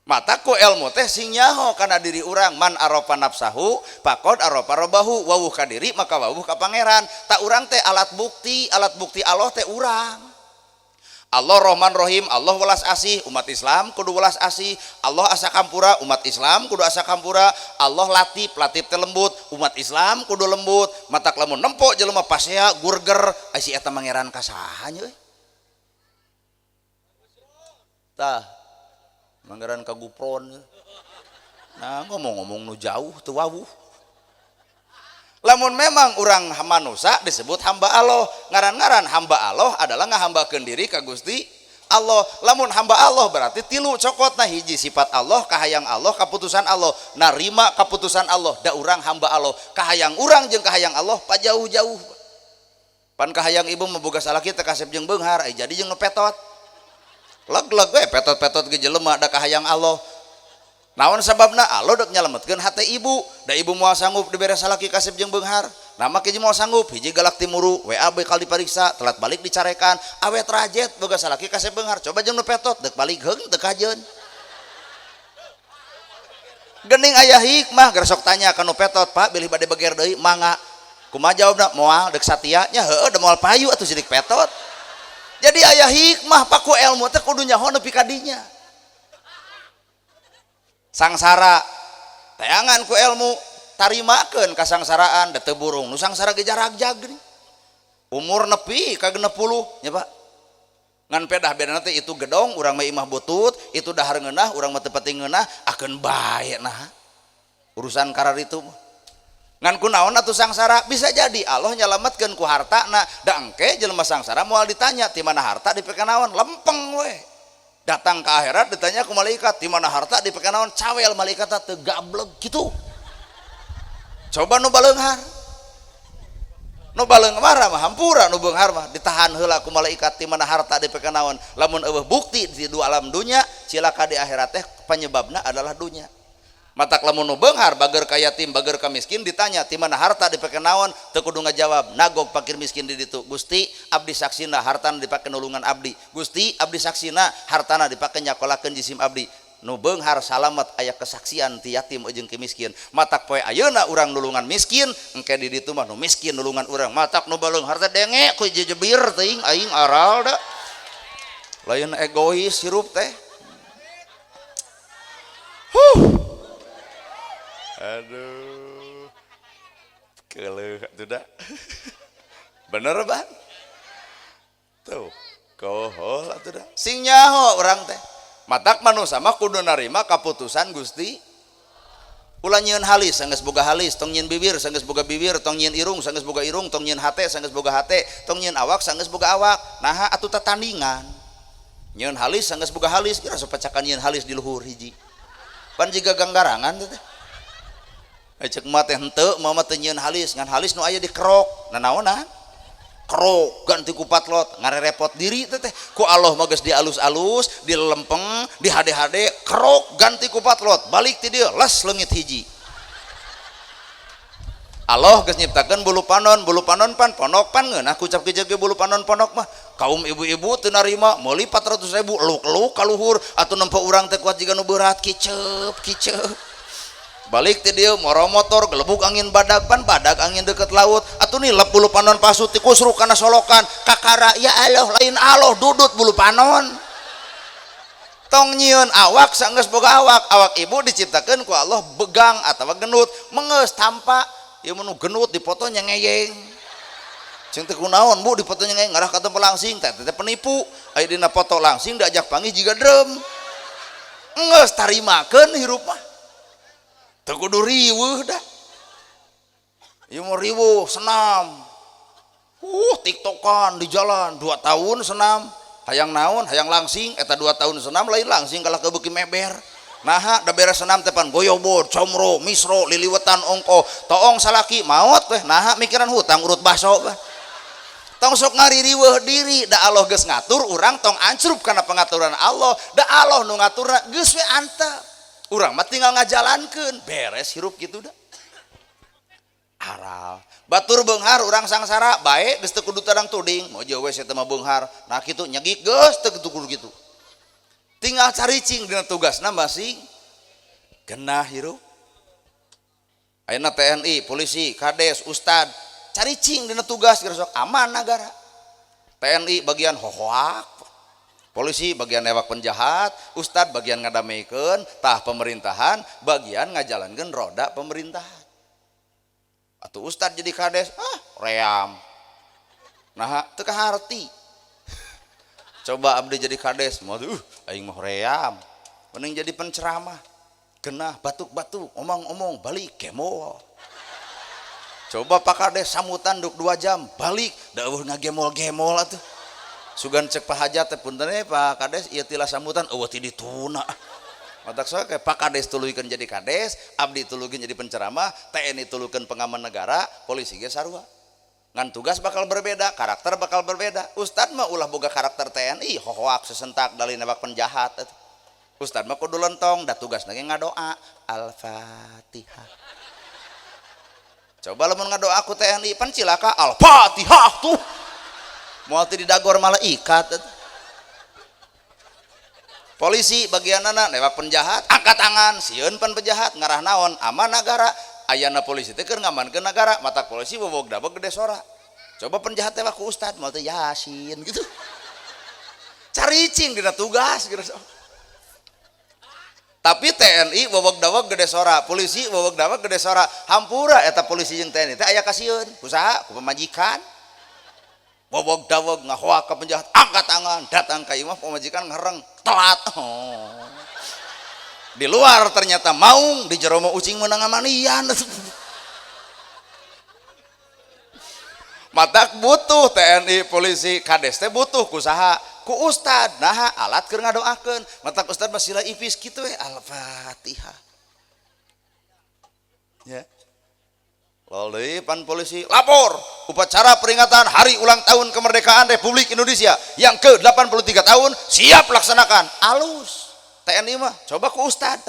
Mata ku ilmu teh sing nyaho kana diri urang, man arafa nafsahu faqad arafa rabbahu, wawuh ka diri maka wawuh ka pangeran. Tak urang teh alat bukti Allah teh urang. Allah Rahman Rahim, Allah welas asih, umat Islam kudu welas asih. Allah asa kampura, umat Islam kudu asa kampura. Allah latif, latif teh lembut, umat Islam kudu lembut. Matak lamun nempo jelema pasea gurger, ai si eta mangeran ka saha nya euy? Tah, mangeran ka Gupron. Nah, ngomong-ngomong nu jauh teu wawuh. Lamun memang urang manusia disebut hamba Allah, ngaran-ngaran hamba Allah adalah ngahambakeun diri ka Gusti Allah. Lamun hamba Allah berarti tilu cokotna, hiji sifat Allah, kahayang Allah, keputusan Allah. Narima keputusan Allah, da urang hamba Allah. Kahayang urang jeung kahayang Allah pajauh-jauh. Pan kahayang ibu mah boga salaki teh kasep jeung beunghar, ai jadi jeung nu petot. Leg-leg we petot-petot ge jelema da kahayang Allah. Naon sababna? Allah dek nyalametkeun hate ibu. Da ibu moal sanggup dibere salaki kasep jeung beunghar. Nah make moal sanggup, hiji galak timuru, WA bakal dipariksa, telat balik dicarekan, awet rajet boga salaki kasep beunghar. Coba jeung nu petot dek balik heung teu kajeun. Gening aya hikmah geus sok tanya ka nu petot, Pak, bilih bade beger deui mangga. Kumaha jawabna? Moal dek satia nya heueuh da moal payu atuh sidik petot. Jadi aya hikmah paku ilmu teh kudu nyaho nepi ka dinya. Sangsara tayangan ku ilmu tarimakeun kasangsaraan da teu burung nu sangsara ge jaragjag geuning. Umur nepi ka 60 nya Pak. Ngan pedah bedana teh itu gedong urang mah imah butut, itu dahar ngeunah urang mah teu penting ngeunah akeun bae nah. Urusan karar itu mah. Ngan kunaon atuh sangsara bisa jadi Allah nyalametkeun ku hartana da engke jelema sangsara moal ditanya ti mana harta dipake naon, lempeng we. Datang ke akhirat ditanya ku malaikat di mana harta dipake naon, cawel malaikat teu gablek gitu. Coba nu baleunghar, nu baleunghar mah hampura, nu beunghar mah ditahan heula ku malaikat di mana harta dipake naon. Lamun eueuh bukti di dua alam dunya, cilaka di akhirat teh penyebabna adalah dunya. Matak lamun nu beunghar bager ka yatim bager ka miskin ditanya di mana harta dipake naon, teu kudu ngajawab, nagog fakir miskin di ditu. Gusti abdi saksina hartana dipake nulungan abdi, Gusti abdi saksina hartana dipake nyakolakeun jisim abdi. Nu beunghar salamet aya kesaksian ti yatim jeung ki miskin. Matak poe ayeuna urang nulungan miskin, engke di ditu mah nu miskin nulungan urang. Matak nu baleunghar teh denge ku jejebir teuing aing aral da lain egois hirup teh. Huh. Aduh, keuleuh atuh da. Bener ban? Tuh, kohol atuh da. Sing nyaho urang teh. Matak manusia mah kudu narima kaputusan Gusti. Ulah nyieun halis sanggeus boga halis, tong nyieun bibir sanggeus boga bibir, tong nyieun irung sanggeus boga irung, tong nyieun hate sanggeus boga hate, tong nyieun awak sanggeus boga awak. Naha atuh tatandingan. Nyieun halis sanggeus boga halis, kira sok pacakan nyieun halis di luhur hiji. Pan jiga ganggarangan teh. Cek mah teh henteu, mama teh nyieun halis, ngan halis nu aya dikerok. Nanaonan? Kerok ganti ku patlot, ngarerepot diri teh teh. Ku Allah mah geus dialus-alus, dilempeng, dihade-hade, kerok ganti ku patlot, balik ti dieu les leungit hiji. Allah geus nyiptakeun bulu panon pan ponok pan ngeunah kucap kijeg ge bulu panon ponok mah. Kaum ibu-ibu teu narima meuli 400.000 eluk-eluk ka luhur atuh nempo urang teh kuat jiga nu berat kiceup kiceup. Balik ti dieu moro motor gelebug angin badag pan badag angin deket laut atuh nilep bulu panon pasut tikusruk kana solokan kakara ya Allah lain Allah dudut bulu panon. Tong nyieun awak sanggeus boga awak, awak ibu diciptakeun ku Allah begang atawa gendut mengeus tampa ieu mah nu gendut dipotonya ngeyeng. Cing teh kunaon bu dipotonya ngeyeng ngarah ka tempat langsing teh teh penipu aya dina foto langsing diajak panggih jiga drum. Geus tarimakeun hirup mah. Teu kudu riweuh dah. Ieu mah riweuh senam. Tiktokan di jalan 2 tahun senam. Hayang naon, hayang langsing eta 2 tahun senam lain langsing kalah kebeuki meber. Naha da beres senam teh pan goyobod, comro, misro, liliwetan ongko, toong salaki maot weh naha mikiran hutang urut baso weh. Tong sok ngaririweuh diri da Allah geus ngatur urang tong ancrup kana pengaturan Allah, da Allah nu ngaturna geus we antep. Urang mah tinggal ngajalankeun, beres hirup gitu dah. Aral. Batur beunghar beunghar urang sangsara bae geus teu kudu tadang tuding mojo we teh mah beunghar nah kitu nyegik geus teu kudu kitu tinggal caricing dina tugasna masing genah hirup. Ayeuna TNI, polisi, kades, ustad caricing dina tugas geus sok aman nagara. TNI bagian hohoak, polisi bagian newak penjahat, ustad bagian ngadameikeun, tah pemerintahan bagian ngajalankeun roda pemerintahan. Atuh ustad jadi kades, ah ream. Nah, teu kaharti. Coba abdi jadi kades, mau aing mah ream. Mending jadi penceramah. Genah batuk-batuk, omong-omong balik gemol. Coba Pak Kades sambutan duk 2 jam, balik da eueuh ngagemol-gemol atuh. Sugan cek Pak Hajat teh punten Pak Kades ieu tilah sambutan eueuh ti dituna. Matak sok Pak Kades tuluykeun jadi kades, abdi tuluykeun jadi penceramah, TNI tuluykeun pengaman negara, polisi ge sarua. Ngan tugas bakal berbeda, karakter bakal berbeda. Ustad mah ulah boga karakter TNI, hohoak sesentak dalih nembak penjahat atuh. Ustad mah kudu lentong, da tugasna ge ngadoa Al-Fatihah. Coba lamun ngadoa ku TNI pan cilaka Al-Fatihah tuh. Moal teu didagor malaikat. Polisi bagianana newak penjahat, angkat tangan, sieun pan penjahat, ngarah naon, aman nagara. Ayana polisi teh keur ngamankeun nagara, mata polisi bobog dabog gede sora. Coba penjahat teh ku ustad, moal teh yasin gitu. Caricing dina tugas gitu. Tapi TNI bobog dabog gede sora, polisi bobog dabog gede sora. Hampura eta polisi jeung TNI teh aya kasieun, ku saha? Ku pamajikan. Bobog dawog ngahoak ke penjahat, angkat tangan, datang ke imah pemajikan ngereng, telat. Oh. Di luar ternyata maung, di jero mah ucing meunang ngamanian. Matak butuh TNI, polisi, kades teh butuh ku saha? Ku ustad. Nah, alat keur ngadoakeun. Matak ustad mah sila ipis kitu we Al-Fatihah. Ya. Lalu pan polisi lapor upacara peringatan hari ulang tahun kemerdekaan Republik Indonesia yang ke-83 tahun siap laksanakan. Alus. TNI mah coba ku ustad.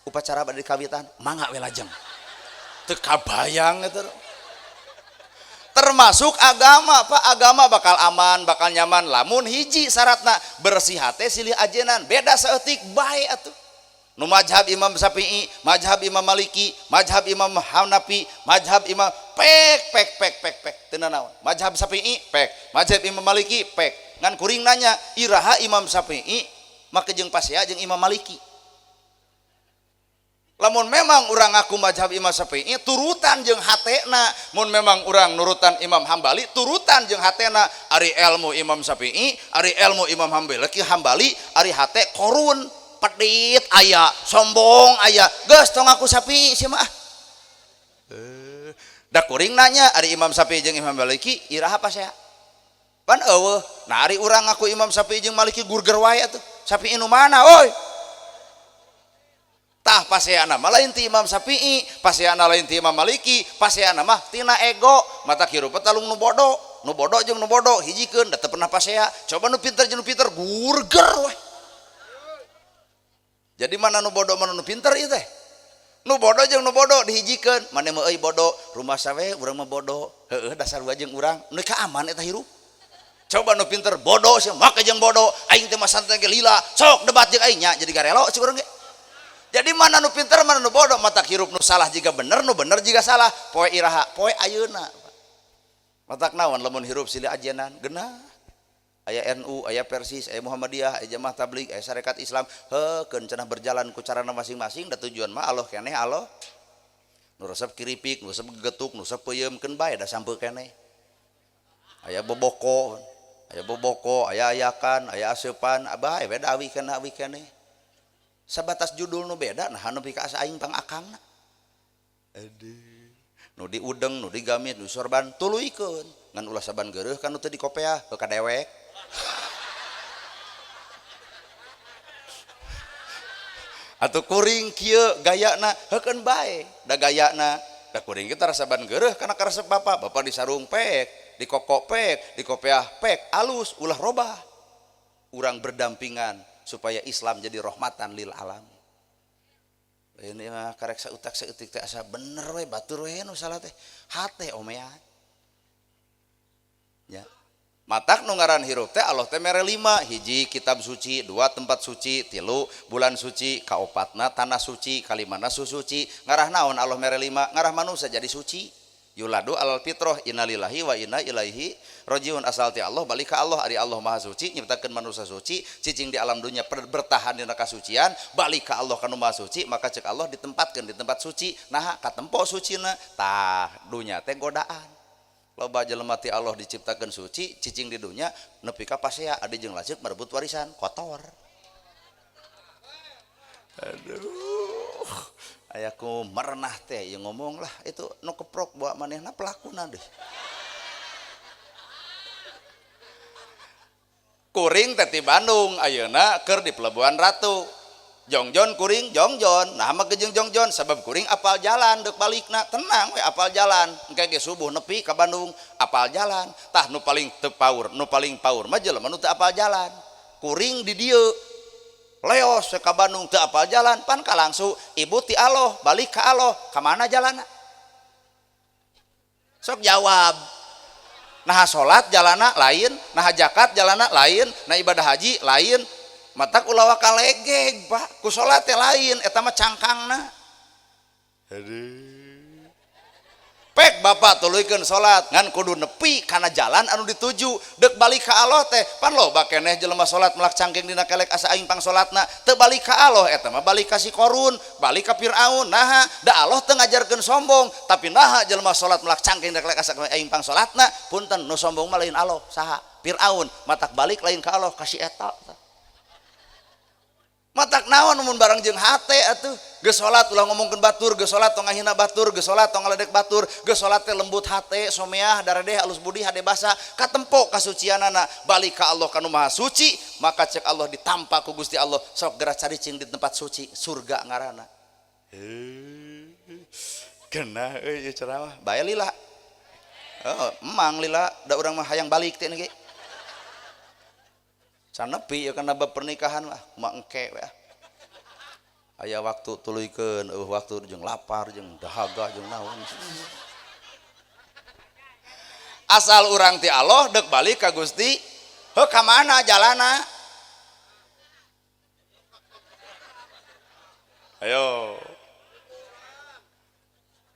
Upacara bade kawitan mangga we lajeng. Teu kabayang eta. Termasuk agama, Pak, agama bakal aman, bakal nyaman lamun hiji syaratna bersih hate silih ajenan, beda saeutik bae atuh. Nu mazhab Imam Syafi'i, mazhab Imam Maliki, mazhab Imam Hanafi, mazhab Imam pek pek pek pek pek teu nanaon. Mazhab Syafi'i pek, mazhab Imam Maliki pek. Ngan kuring nanya, iraha Imam Syafi'i make jeung pasea jeung Imam Maliki. Lamun memang urang ngaku mazhab Imam Syafi'i turutan jeung hatena, mun memang urang nurutan Imam Hambali turutan jeung hatena. Ari ilmu Imam Syafi'i, ari ilmu Imam Hambali, ari hate korun, pedit aya, sombong aya, geus tong ngaku Syafi'i sia mah. Da kuring nanya ari Imam Syafi'i jeung Imam Maliki iraha pasea? Pan eueuh. Nah ari urang ngaku Imam Syafi'i jeung Maliki gurger wae atuh. Syafi'i nu mana oi? Tah paseana mah lain ti Imam Syafi'i, paseana lain ti Imam Maliki, paseana mah tina ego. Mata hirup talung nu bodoh, nu bodoh jeung nu bodoh hijikeun da teu pernah pasea. Coba nu pinter jeung nu pinter gurger we. Jadi mana nu bodoh mana nu pinter ieu teh? Nu bodoh jeung nu bodoh dihijikeun, maneh mah euy bodoh, rumah sawe urang mah bodoh. Heueuh dasar wae jeung urang, nu ka aman eta hirup. Coba nu pinter bodoh sia make jeung bodoh, aing teh mah santai ge lila, sok debat jeung aing nya jadi garelo cik urang ge. Jadi mana nu pinter mana nu bodoh, mata hirup nu salah jiga bener, nu bener jiga salah. Poe iraha, poe ayeuna. Matak naon lamun hirup silih ajenan, geunah. Aya NU, aya Persis, aya Muhammadiyah, aya Jamaah Tabligh, aya Sarekat Islam, heukeun cenah berjalan ku carana masing-masing da tujuan mah Allah keneh Allah. Nu resep kiripik, nu resep gegetuk, nu resep peuyeum keun bae da sampeu keneh. Aya boboko, aya ayakan, aya aseupan, bae we da awi keneh. Sabatas judul nu beda nah nu pika asa aing pangakangna. Aduh. Nu di udeng, nu di gamit, nu sorban tuluykeun. Ngan ulah saban geureuh kan nu teu dikopeah ke ka dewek. Atuh kuring kieu gayana heukeun bae da gayana da kuring kita rasaban geureuh kana karesep bapak, bapak di sarung pek, di kokok pek, di kopeah pek, alus ulah robah. Urang berdampingan supaya Islam jadi rahmatan lil alam. Ini mah karek sautak saeutik teh asa bener we batur we nu salah teh hate omean. Ya. Matak nu ngaran hirup teh Allah teh mere 5, hiji kitab suci, 2 tempat suci, 3 bulan suci, kaopatna tanah suci, kalimana susuci. Ngarah naon Allah mere 5? Ngarah manusia jadi suci. Yuladu alal fitroh innalillahi wa inna ilaihi rajiun, asal ti Allah balik ka Allah. Ari Allah maha suci nyiptakeun manusia suci, cicing di alam dunia bertahan dina kasucian, balik ka Allah kanu maha suci, maka cek Allah ditempatkeun di tempat suci. Naha katempo sucina? Tah dunya teh godaan. Loba jelema ti Allah diciptakeun suci, cicing di dunya nepi ka pasea adi jeung lanceuk merebut warisan, kotor. Aduh, ayaku merenah teh ieu ngomong lah itu nu keprok bawa manehna pelakuna deh. Kuring teh ti Bandung ayeuna keur di Pelabuhan Ratu. Jongjon kuring jongjon, nah mah gejeng jongjon sabab kuring apal jalan deuk balikna, tenang we apal jalan. Engke ge subuh nepi ka Bandung apal jalan. Tah nu paling teu paur, nu paling paur mah jelema nu teu apal jalan. Kuring di dieu leos ka Bandung teu apal jalan, pan ka langsung ibu ti Allah balik ka Allah, ka mana jalanna? Sok jawab. Nah salat jalana lain, nah zakat jalana lain, nah ibadah haji lain. Matak ulah kalegeg Pak, ku salat teh lain, eta mah cangkangna. Aduh. Pek bapak tuluykeun salat ngan kudu nepi kana jalan anu dituju. Deuk balik ka Allah teh pan loba keneh jelema salat melak cangking dina kelek asa aing pang salatna, teu balik ka Allah eta mah balik ka si Korun, balik ka Firaun. Naha da Allah teu ngajarkeun sombong, tapi naha jelema salat melak cangking dina kelek asa aing pang salatna, punten nu sombong mah lain Allah, saha? Firaun. Matak balik lain ka Allah ka si eta. Matak naon mun barang jeung hate atuh. Geus salat ulah ngomongkeun batur, geus salat tong ngahina batur, geus salat tong ngaledek batur, geus salat teh lembut hate, someah, daredeh, alus budi, hade basa, katempo kasucianana, balik ka Allah kanu maha suci, maka cek Allah ditampa ku Gusti Allah, sok geura caricing di tempat suci, surga ngaranna. Kena euy ieu ceramah, bae lila. Oh, emang lila da urang mah hayang balik teh ge. Sanepi ya kana bab pernikahan lah, kumaha engke we. Aya waktu tuluykeun, eueuh waktu jeung lapar, jeung dahaga, jeung naon. Asal urang ti Allah deuk balik ka Gusti, heuh ka mana jalana? Ayo.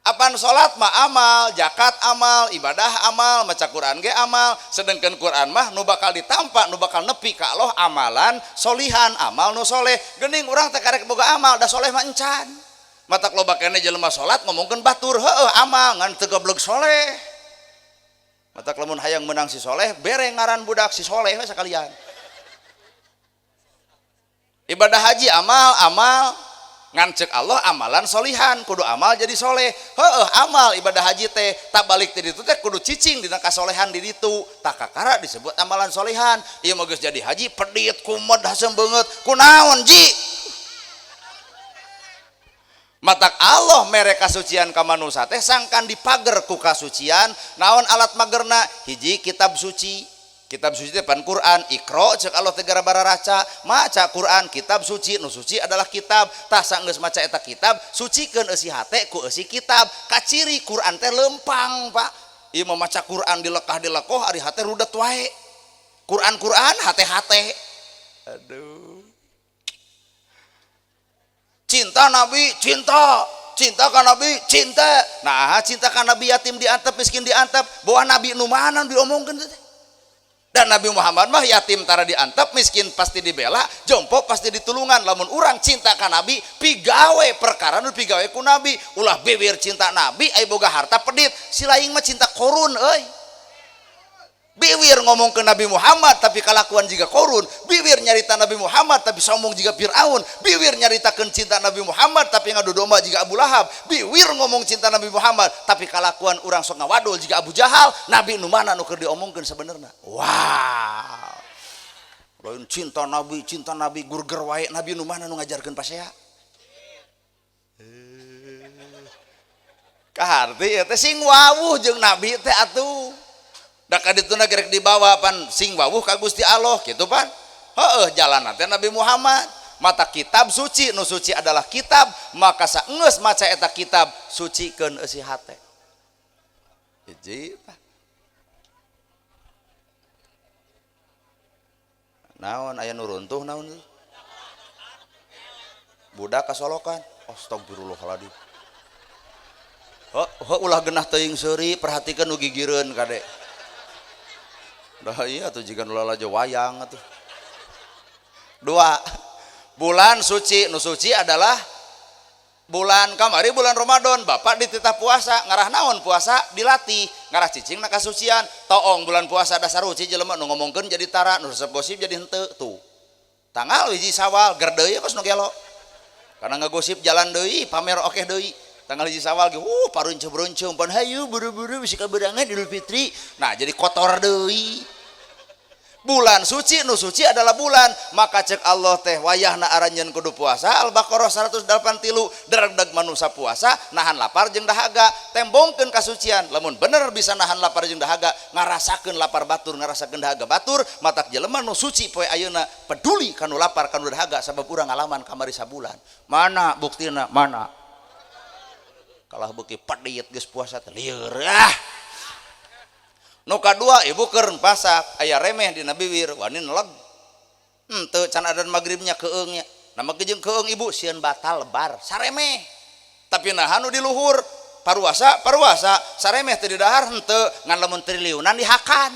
Apan salat mah amal, zakat amal, ibadah amal, maca Quran ge amal, sedengkeun Quran mah nu bakal ditampa, nu bakal nepi ka Allah amalan solihan, amal nu soleh. Geuning urang teh karek boga amal, da soleh mah encan. Matak loba keneh jelema salat ngomongkeun batur, heueuh amal ngan teu goblog soleh. Matak lamun hayang meunang si soleh, bere ngaran budak si soleh we sakalian. Ibadah haji amal, amal ngan cek Allah amalan solihan, kudu amal jadi soleh. Heueuh amal ibadah haji teh tak balik ti ditu teh kudu cicing dina kasolehan di ditu, tak kakara disebut amalan solihan. Ieu mah geus jadi haji pedit kumed haseum beungeut kunaon ji. Matak Allah mere kasucian ka manusa teh sangkan dipager ku kasucian. Naon alat magerna? Hiji kitab suci. Kitab suci teh pan Quran, Iqra cek Allah teh gara-gara raca, maca Quran kitab suci, nu suci adalah kitab. Tah sanggeus maca eta kitab, sucikeun eusi hate ku eusi kitab. Kaciri Quran teh lempang, Pak. Ieu mah maca Quran dilekah dilekoh ari hate rudet wae. Quran-Quran hate-hate. Aduh. Cinta Nabi, cinta. Cinta ka Nabi, cinta. Nah, cinta ka Nabi yatim diantep, miskin diantep. Bawa Nabi nu mana diomongkeun teh? Dan Nabi Muhammad mah yatim tara diantep, miskin pasti dibela, jompo pasti ditulungan. Lamun urang cinta ka Nabi, pigawe perkara nu pigawe ku Nabi. Ulah bibir cinta Nabi, ai boga harta pedit. Si laing mah cinta korun euy. Biwir ngomong ke Nabi Muhammad tapi kalakuan jiga korun. Biwir nyarita Nabi Muhammad tapi sombong jiga Fir'aun. Biwir nyaritakeun cinta Nabi Muhammad tapi ngadu domba jiga Abu Lahab. Biwir ngomong cinta Nabi Muhammad tapi kalakuan urang sok ngawadul jiga Abu Jahal. Nabi nu mana nu keur diomongkeun sebenarnya? Wow. Lain cinta Nabi gurger wae. Nabi nu mana nu ngajarkeun pasea? Kaharti eta sing wawuh jeung Nabi teh atuh. Da kadituna gerek dibawa pan sing wawuh ka Gusti Allah kitu pan. Heueuh jalan teh Nabi Muhammad. Mata kitab suci, nu suci adalah kitab, maka saenggeus maca eta kitab sucikeun eusi hate. Hiji tah. Naon aya nu runtuh naon teh? Budak kasolokan. Astagfirullahaladzim. Heuh, ulah genah teuing seuri, perhatikeun nu gigireun kade. Dah iya tuh jiga nu lalajo wayang atuh. Dua, bulan suci, nu suci adalah bulan kamari bulan Ramadan, bapak dititah puasa, ngarah naon puasa dilatih, ngarah cicing na kasucian, toong bulan puasa dasar suci jelema nu ngomongkeun jadi tara, nu resep gosip jadi henteu tuh. Tanggal 1 Sawal ger deui kos nu gelo. Karena ngegosip jalan deui, pamer okeh deui. Tanggal 1 Sawal ge paruncum-runcum pan hayu buru-buru bisi kaberangan Idul Fitri. Nah, jadi kotor deui. Bulan suci nu suci adalah bulan, maka cek Allah teh wayahna aranjeun kudu puasa. Al-Baqarah 183 derdeg manusia puasa nahan lapar jeung dahaga, tembongkeun kasucian. Lamun bener bisa nahan lapar jeung dahaga, ngarasakeun lapar batur, ngarasakeun dahaga batur, matak jelema nu suci poe ayeuna peduli kanu lapar kanu dahaga sabab urang ngalaman kamari sabulan. Mana buktina? Mana? Kalah beuki pedit geus puasa teh lieur ah. Nu kadua ibu keur pasak aya remeh dina bibir wani neleg. Henteu can adan magribnya keung nya. Nama jeung keung ibu sieun batal lebar saremeh. Tapi naha nu di luhur paruasa paruasa saremeh teu didahar henteu ngan lamun triliunan dihakan.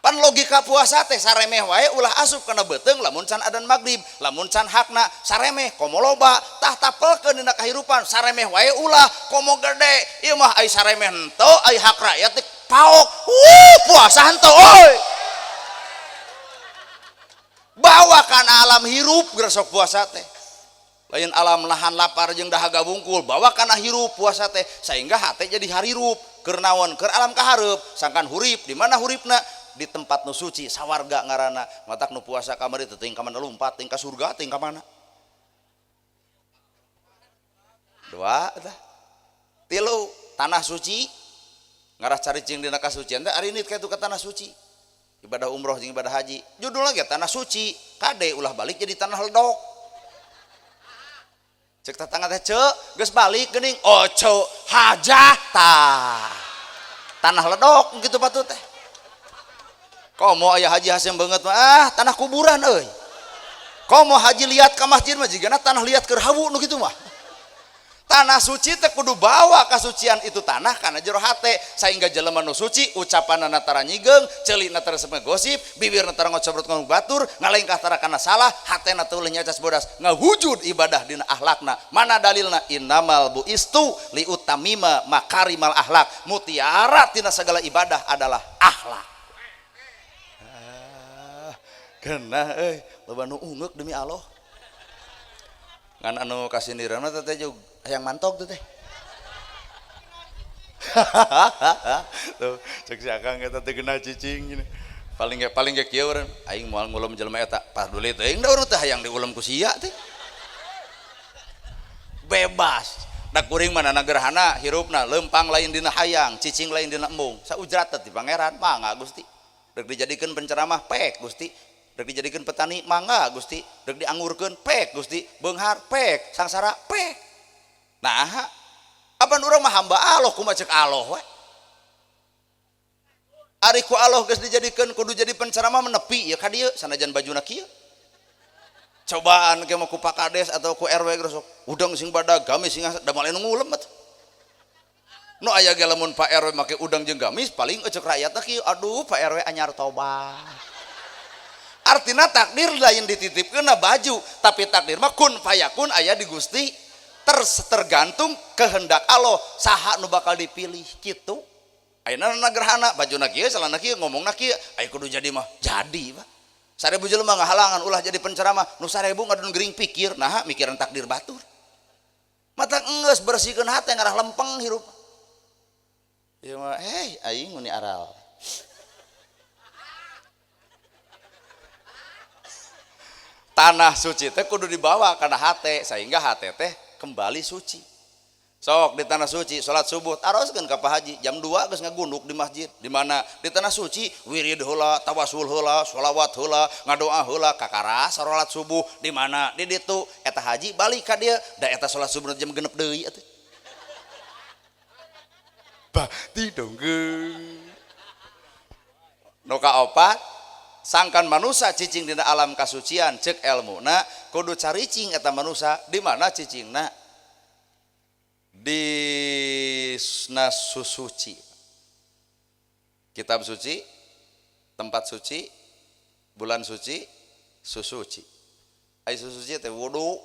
Pan logika puasa teh saremeh wae ulah asup kana beuteung lamun can adan magrib, lamun can hakna saremeh komo loba tah tapelkeun dina kahirupan saremeh wae ulah komo gede ieu mah ai saremeh henteu ai hak rakyat teh paok. Puasa henteu euy. Bawa kana alam hirup geus sok puasa teh. Lain alam nahan lapar jeung dahaga bungkul, bawa kana hirup puasa teh sehingga hate jadi harirup keur naon keur alam kahareup sangkan hurip di mana huripna di tempat nu suci sawarga ngaranna matak nu puasa kamari teh teuing ka mana lumpat teuing ka surga teuing ka mana. Dua tah. Tilu tanah suci ngarah caricing dina kasucian teh ari nit ka tanah suci. Ibadah umroh jeung ibadah haji judulna ge tanah suci kade ulah balik jadi tanah ledok. Cek tetangga teh cek geus balik geuning oh cek hajah tah tanah ledok gitu patut teh. Komo aya haji Hasim banget mah ah tanah kuburan euy. Komo haji liat ka masjid mah jigana tanah liat keur hawu nu kitu mah. Tanah suci teh kudu bawa kasucian itu tanah kana jero hate sehingga jelema nu suci ucapanna tara nyigeung, ceulina tara resep ngagosip, bibirna tara ngocobrot ngomong batur, ngalengkah tara kana salah, hatena teu ulah nyacas bodas, ngahujud ibadah dina akhlakna. Mana dalilna? Innamal buistu liutamima makarimal akhlak. Mutiara tina segala ibadah adalah akhlak. Kena euy, loba nu ungeuk demi Allah. Ngan anu kasindiran mah teh jeung hayang mantog teh. Tuh, cek si Akang eta teh geuna cicing gini. Paling ge kieu urang, aing moal ngulem jelema eta. Paduli teuing da urang teh hayang diulem ku sia teh. Bebas. Da kuring mah gerhana hirupna leumpang lain dina hayang, cicing lain dina embung. Saujrat teh di pangeran, mangga Gusti. Rek dijadikeun penceramah pek Gusti. Rek dijadikeun petani mangga Gusti, rek diangurkeun pek Gusti, beunghar pek, sangsara pek. Nah, apan urang mah hamba Allah kumaha cek Allah we. Ari ku Allah geus dijadikeun kudu jadi penceramah menepi ya ka dieu sanajan bajuna kieu. Cobaan ke mah ku Pak Kades atau ku RW geus sok udang sing badag gamis sing da moal anu ngulem atuh. Nu aya ge lamun Pak RW make udang jeung gamis paling eceuk rakyat teh kieu, aduh Pak RW anyar tobat. Artinya takdir lain dititipkeun na baju, tapi takdir mah kun fayakun aya di Gusti, tergantung kehendak Allah saha nu bakal dipilih kitu. Ayeuna na gerhana bajuna kieu celana kieu ngomongna kieu, aya kudu jadi mah jadi Pak. 1000 jelema ngahalangan ulah jadi penceramah, nu 1000 ngadon gering pikir, naha mikiran takdir batur. Mata enggeus bersihkeun hate ngarah lempeng hirup. Ieu mah hei aing muni aral. Tanah suci teh kudu dibawa kana hate sehingga hate teh kembali suci. Sok di tanah suci salat subuh taroskeun ka Pak Haji jam 2 geus ngagunduk di masjid. Di mana? Di tanah suci wirid heula, tawasul heula, sholawat heula, ngadoa heula kakara salat subuh di mana? Di ditu eta haji balik ka dieu da eta salat subuh jam 6 deui atuh. Bakti donggeung. Nu kaopat Sangkan manusia cicing dina alam kasucian cek elmuna kudu caricing eta manusia di mana cicingna di susuci. Kitab suci, tempat suci, bulan suci, susuci. Ai susuci teh wudu.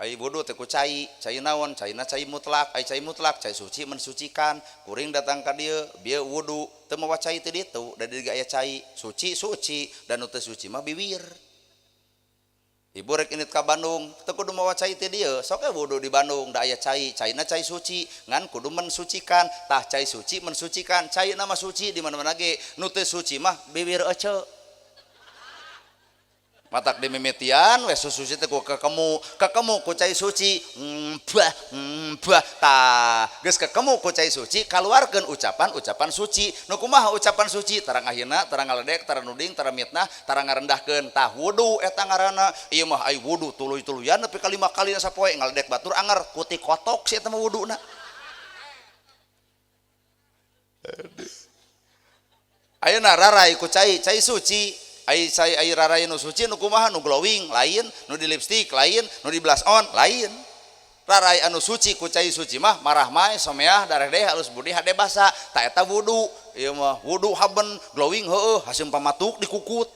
Ai wudu teh ku cai, cai naon? Caina cai mutlak, ai cai mutlak, cai suci mensucikan. Kuring datang ka dieu, bieu wudu, teu mawa cai teh ditu, da dieu aya cai, suci suci, dan nu teu suci mah biwir. Ibu rek init ka Bandung, teu kudu mawa cai teh dieu, sok we wudu di Bandung, da aya cai, caina cai suci, ngan kudu mensucikan. Tah cai suci mensucikan, cai nama suci di mana-mana ge, nu teu suci mah biwir ece. Matak dimimitian we susuci teh ku kekemu, kekemu ku cai suci, bah bah tah geus kekemu ku cai suci kaluarkeun ucapan-ucapan suci. Nu kumaha ucapan suci? Tara ngahina, tara ngaledek, tara nuding, tara mitnah, tara ngarendahkeun. Tah wudu eta ngaranna. Ieu mah ai wudu tuluy-tuluyan nepi ka 5 kali sapoe ngaledek batur anger kuti kotok si eta mah wuduna. Ayeuna rarai ku cai, cai suci. Ai cai ai rarai nu suci nu kumaha? Nu glowing lain, nu di lipstick lain, nu di blush on lain. Rarai anu suci ku cai suci mah marah mae someah daredeh halus budi hade basa. Ta eta wudu. Ieu mah wudu haben glowing heueuh haseum pamatuk dikukut.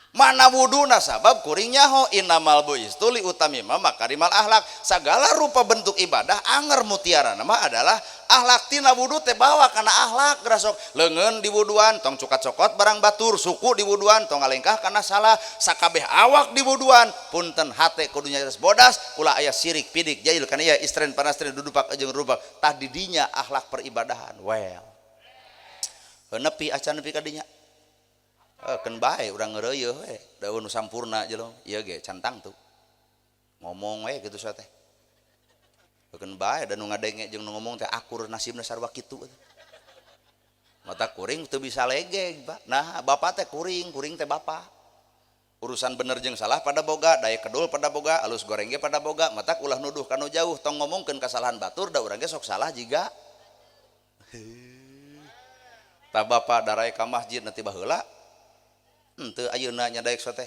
Mana wuduna sabab kuring nyaho innamal buistu li utamima makarimal akhlak. Sagala rupa bentuk ibadah anger mutiara nama adalah akhlak. Tina wudu teh bawa kana akhlak gerasok leungeun di wuduan tong cukat cokot barang batur, suku di wuduan tong ngalengkah kana salah, sakabeh awak di wuduan punten hate kudu nyaris bodas ulah aya sirik pidik jail kana ya istren panastren dudupak jeung rupak. Tah di dinya akhlak peribadahan. Well nepi acan nepi ka dinya keun bae urang ngeureuyeuh we da nu sampurna jelema ieu ge cantang tuh ngomong we kitu sa teh keun bae da nu ngadenge jeung nu ngomong teh akur nasibna sarua kitu. Mata kuring teu bisa legeg Pak. Nah bapak teh kuring, kuring teh bapak. Urusan bener jeung salah pada boga, daya kedul pada boga, alus goreng ge pada boga. Mata ulah nuduh kanu jauh tong ngomongkeun kasalahan batur da urang ge sok salah jiga. Tah bapak darai ka masjid nanti baheula henteu ayeuna nya daek teh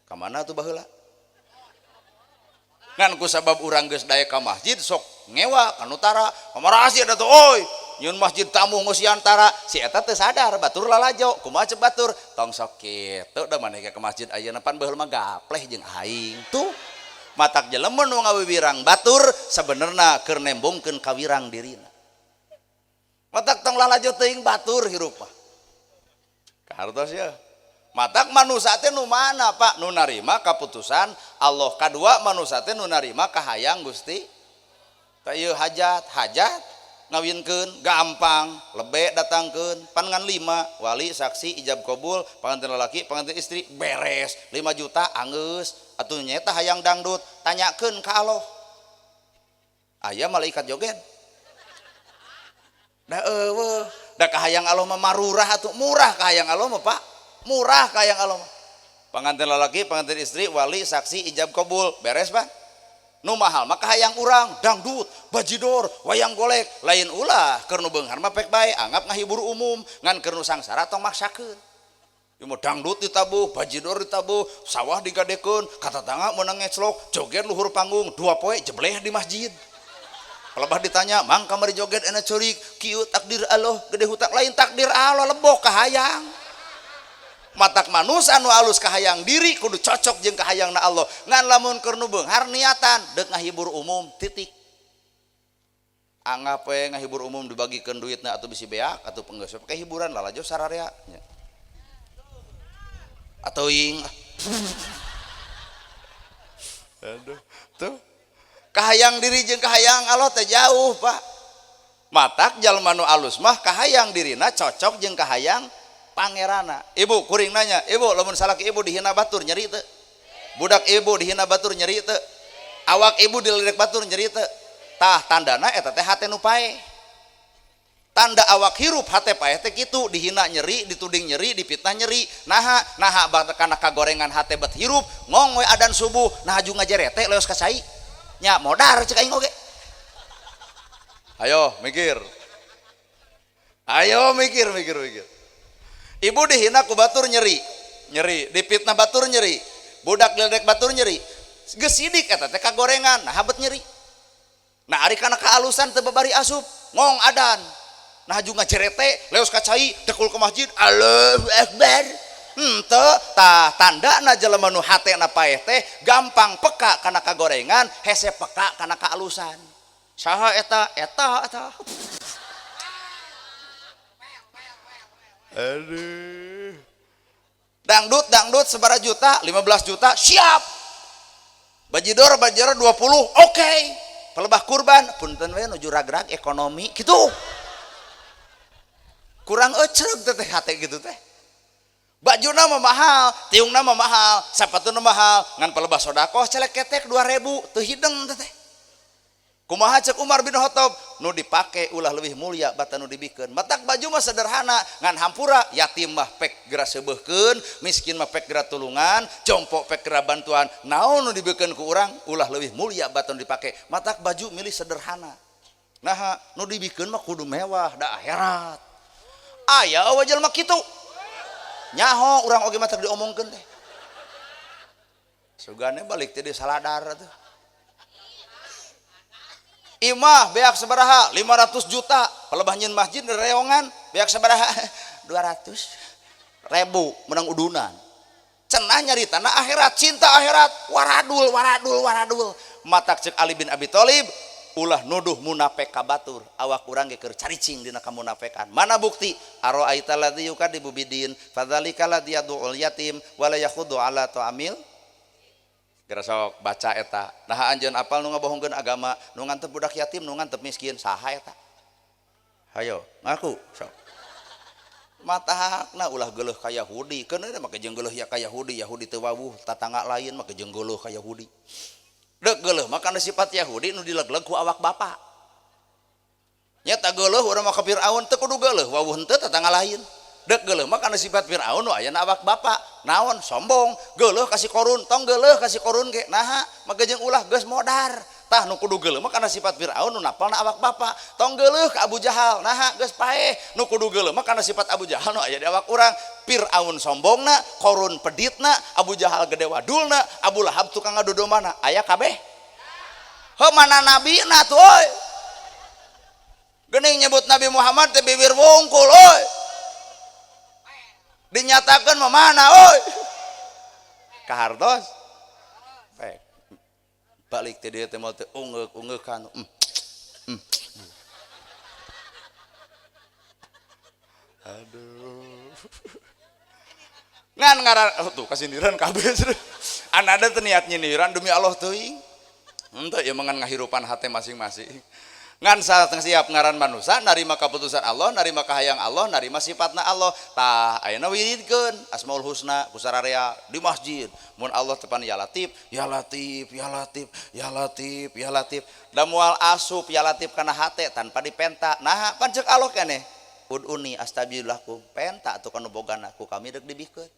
ka mana tuh baheula ngan ku sabab urang geus daek ka masjid sok ngewa ka nu tara kamarasi da tuh oi nyieun masjid tamu ngeusian tara si eta teu sadar batur lalajo kumaha ceuk batur tong sok kitu da maneh ka masjid ayeuna pan baheula mah gapleh jeung aing tuh. Matak jelema nu ngawiwirang batur sabenerna keur nembongkeun kawirang dirina. Matak tong lalajo teuing batur hirup mah kahartos ya. Matak manusia teh nu mana Pak? Nu narima kaputusan Allah. Kadua manusia teh nu narima kahayang Gusti. Tah ieu hajat, hajat ngawinkeun gampang, lebe datangkeun pan ngan 5 wali saksi ijab kabul panganten lalaki panganten istri beres 5 juta anggeus. Atuh nyaeta hayang dangdut tanyakeun ka Allah. Aya malaikat joget. Da eueuh, da kahayang Allah mah marurah atuh murah kahayang Allah mah Pak. Murah kahayang Allah mah. Panganten lalaki, panganten istri, wali, saksi, ijab kabul, beres Pak. Nu mahal mah kahayang urang, dangdut, bajidor, wayang golek, lain ulah keur nu beunghar mah pek bae, anggap ngahibur umum, ngan keur nu sangsara tong maksakeun. Ieu mah dangdut ditabuh, bajidor ditabuh, sawah digadekeun, ka tatangga meunang ngeclok, joget luhur panggung, 2 poe jebleh di masjid. Pelebah ditanya, "Mang kamari joget enak ceurik, kieu takdir Allah, gede hutang lain takdir Allah lebok kahayang." Matak manusia anu alus kahayang diri kudu cocok jeung kahayangna Allah. Ngan lamun keur nu beunghar niatan deuk ngahibur umum titik. Anggap we ngahibur umum dibagikeun duitna atuh bisi beak atuh penggeus pake hiburan lalajo sararea nya. Atau ing aduh tuh kahayang diri jeung kahayang Allah teh jauh Pak. Matak jalma nu alus mah kahayang dirina cocok jeung kahayang pangerana. Ibu kuring nanya, ibu lamun salaki ibu dihina batur nyeri teu? Budak ibu dihina batur nyeri teu? Awak ibu diledek batur nyeri teu? Tah tandana eta teh hate nu paeh. Tanda awak hirup hate paeh teh kitu, dihina nyeri, dituding nyeri, dipitnah nyeri. Naha naha kana kagorengan hate bet hirup, ngong we adan subuh, nah haju ngajerete leos ka cai. Nya modar cek aing oge. Ayo mikir. Ayo mikir mikir mikir. Ibu dihina ku batur nyeri, nyeri, dipitnah batur nyeri, budak diledek batur nyeri. Geus sidik eta teh kagorengan, nah habet nyeri. Nah ari kana kaalusan teu babari asup, ngong adan. Nah juga ngajerete, leos ka cai, dekul ke masjid, Allahu Akbar. Henteu, tah tandana jelema nu hatena paeh teh gampang peka kana kagorengan, hese peka kana kaalusan. Saha eta? Eta eta. Aduh. Dangdut dangdut sabaraha juta? 15 juta, siap. Bajidor bajidor 20, oke. Okay. Pelebah kurban, punten we nuju ragrag ekonomi gitu. Kurang ecreg teh hate gitu teh. Bajuna mah mahal, tiungna mah mahal, sapatuna mahal, ngan pelebah sodakoh celek ketek 2000 teu hideng teh. Kumaha cek Umar bin Khattab, nu dipake ulah leuwih mulia batan nu dibikeun. Matak baju mah sederhana, ngan hampura yatim mah pek geura seubeuhkeun, miskin mah pek geura tulungan, jompo pek geura bantuan. Naon nu dibikeun ku urang ulah leuwih mulia batan nu dipake. Matak baju milih sederhana. Naha nu dibikeun mah kudu mewah da akhirat. Aya eueuh jelema kitu. Nyaho urang oge mah teu diomongkeun teh. Sugane balik teh di saladar atuh. Imah beak sabaraha 500 juta, palebah nyeun masjid reongan beak sabaraha 200 ribu menang udunan. Cenah nyaritana akhirat, cinta akhirat, waradul waradul waradul. Matak cek Ali bin Abi Thalib, ulah nuduh munafik ka batur, awak urang ge keur caricing dina kamunafikan. Mana bukti? Araaita ladzi yukadzibu bidin, fadzalika ladzi yad'ul yatim wa la yakhuddu ala ta'amil. Geura sok baca eta. Nah anjeun apal nu ngabohongkeun agama, nu ngantep budak yatim, nu ngantep miskin, saha eta? Hayo, ngaku sok. Matakna ulah geuleuh ka Yahudi, keun we make jeung geuleuh ya ka Yahudi, Yahudi teu wawuh, tatangga lain make jeung geuleuh ka Yahudi. Deuk geuleuh mah kana sifat Yahudi nu dilegleg ku awak bapa. Nyata geuleuh urang mah ka Firaun teu kudu geuleuh, wawuh henteu tatangga lain. Dek geuleuh mah kana sifat Firaun nu aya na awak bapa. Naon sombong, geuleuh kasih korun, tong geuleuh kasih korun ge. Naha make jeung ulah geus modar. Tah nu kudu geuleuh mah kana sifat Firaun nu napalna awak bapa. Tong geuleuh ka Abu Jahal, naha geus paeh. Nu kudu geuleuh mah kana sifat Abu Jahal nu aya di awak urang. Firaun sombongna, korun peditna, Abu Jahal gede wadulna, Abu Lahab tukang ngadodomana. Aya kabeh. Heuh mana nabina tuh euy. Geuning nyebut Nabi Muhammad teh bibir wungkul euy. Dinyatakan mah mana oi kahartos pek balik teh dieu teh moal teh ungeuk-ungeukkan. Aduh ngan ngaran oh, tuh kasindiran kabeh anada teh niat nyindiran demi Allah teuing henteu ieu mah ngan ngahirupan hate masing-masing. Ngan siap ngaran manusia narima keputusan Allah, narima kahayang Allah, narima sifatna Allah. Tah ayeuna wiridkeun Asmaul Husna ku sararea di masjid. Mun Allah tepan ya Latif, ya Latif, ya Latif, ya Latif, ya Latif. Da moal asup ya Latif kana hate tanpa dipenta. Nah, pan ceuk Allah keneh. Ud'uni astajib lakum. Penta atuh kanu bogana ku kami deuk dibikeun.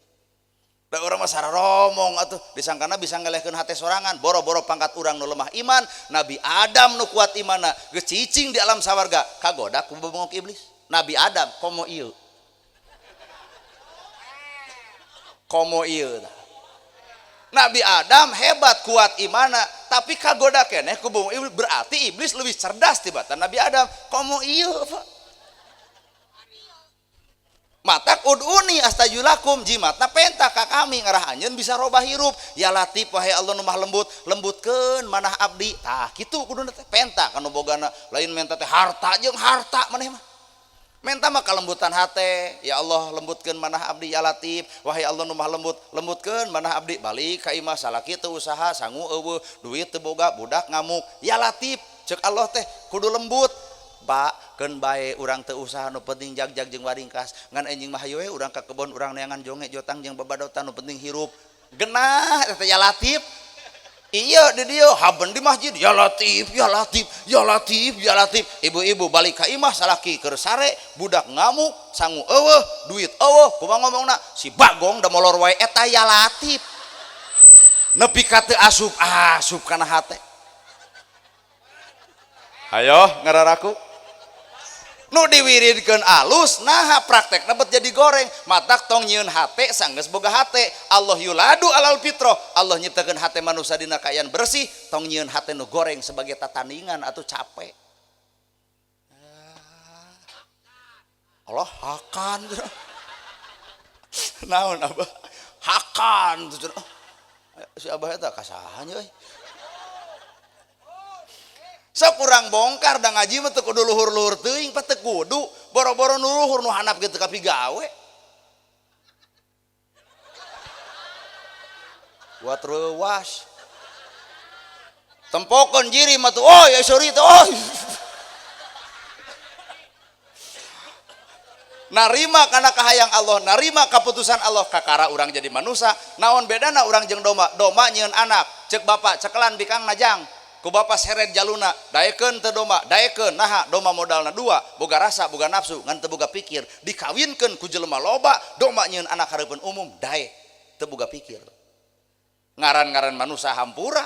Da urang mah sararomong atuh disangkana bisa ngelehkeun hate sorangan, boro-boro pangkat urang nu lemah iman, Nabi Adam nu kuat imanna geus cicing di alam sawarga kagoda ku bebongok iblis. Nabi Adam komo ieu. Komo ieu. Nabi Adam hebat kuat imanna, tapi kagoda keneh ku bebongok iblis, berarti iblis lebih cerdas tibatan Nabi Adam. Komo ieu, Pak. Matak ud'uni astajulakum jimatna penta ka kami ngarah anjeun bisa robah hirup. Ya Latif wahai Allah nu maha lembut, lembutkeun manah abdi. Tah kitu kuduna teh penta ka nu bogana, lain menta teh harta jeung harta maneh mah. Menta mah kalembutan hate. Ya Allah lembutkeun manah abdi ya Latif wahai Allah nu maha lembut, lembutkeun manah abdi. Balik ka imah salaki teu usaha sangu eueuh, duit teu boga, budak ngamuk. Ya Latif ceuk Allah teh kudu lembut. Pak keun bae urang teu usaha nu penting jag-jag jeung waringkas ngan enjing mah hayu we urang ka kebon urang neangan jonge jotang jeung babadotan nu penting hirup genah eta ya Latif. Iya di dieu haben di masjid ya Latif ya Latif ya Latif ya Latif. Ibu-ibu balik ka imah salaki keur sare budak ngamuk sangu eueuh duit eueuh kumaha ngomongna si Bagong da molor wae eta ya Latif. Nepi ka teu asup asup kana hate. Hayo ngararaku. Nu diwiridkeun alus naha praktekna bet jadi goreng. Matak tong nyieun hate sanggeus boga hate. Allah yuladu alal fitrah. Allah nyiptakeun hate manusia dina kaayaan bersih, tong nyieun hate nu goreng sebagai tatandingan atau capek. Allah hakan. Naon abah? Hakan. Si abah eta kasaha nya euy. Sok urang bongkar da ngaji mah teu kudu luhur-luhur teuing, pak teu kudu boro-boro nu luhur nu handap ge teu kapigawe. Buat reuas. Tempokeun jiri mah tuh, oh ya sorry tuh, oh. Narima kana kahayang Allah, narima keputusan Allah, kakara urang jadi manusia. Naon bedana urang jeung domba? Domba nyieun anak, cek bapak cekelan bikang najang. Ku bapak seret jaluna, daekeun teu domba, daekeun naha domba modalna dua, boga rasa, boga nafsu, ngan teu boga pikir. Dikawinkeun ku jelema loba, domba nyieun anak hareupeun umum, daek, teu boga pikir. Ngaran-ngaran manusia hampura,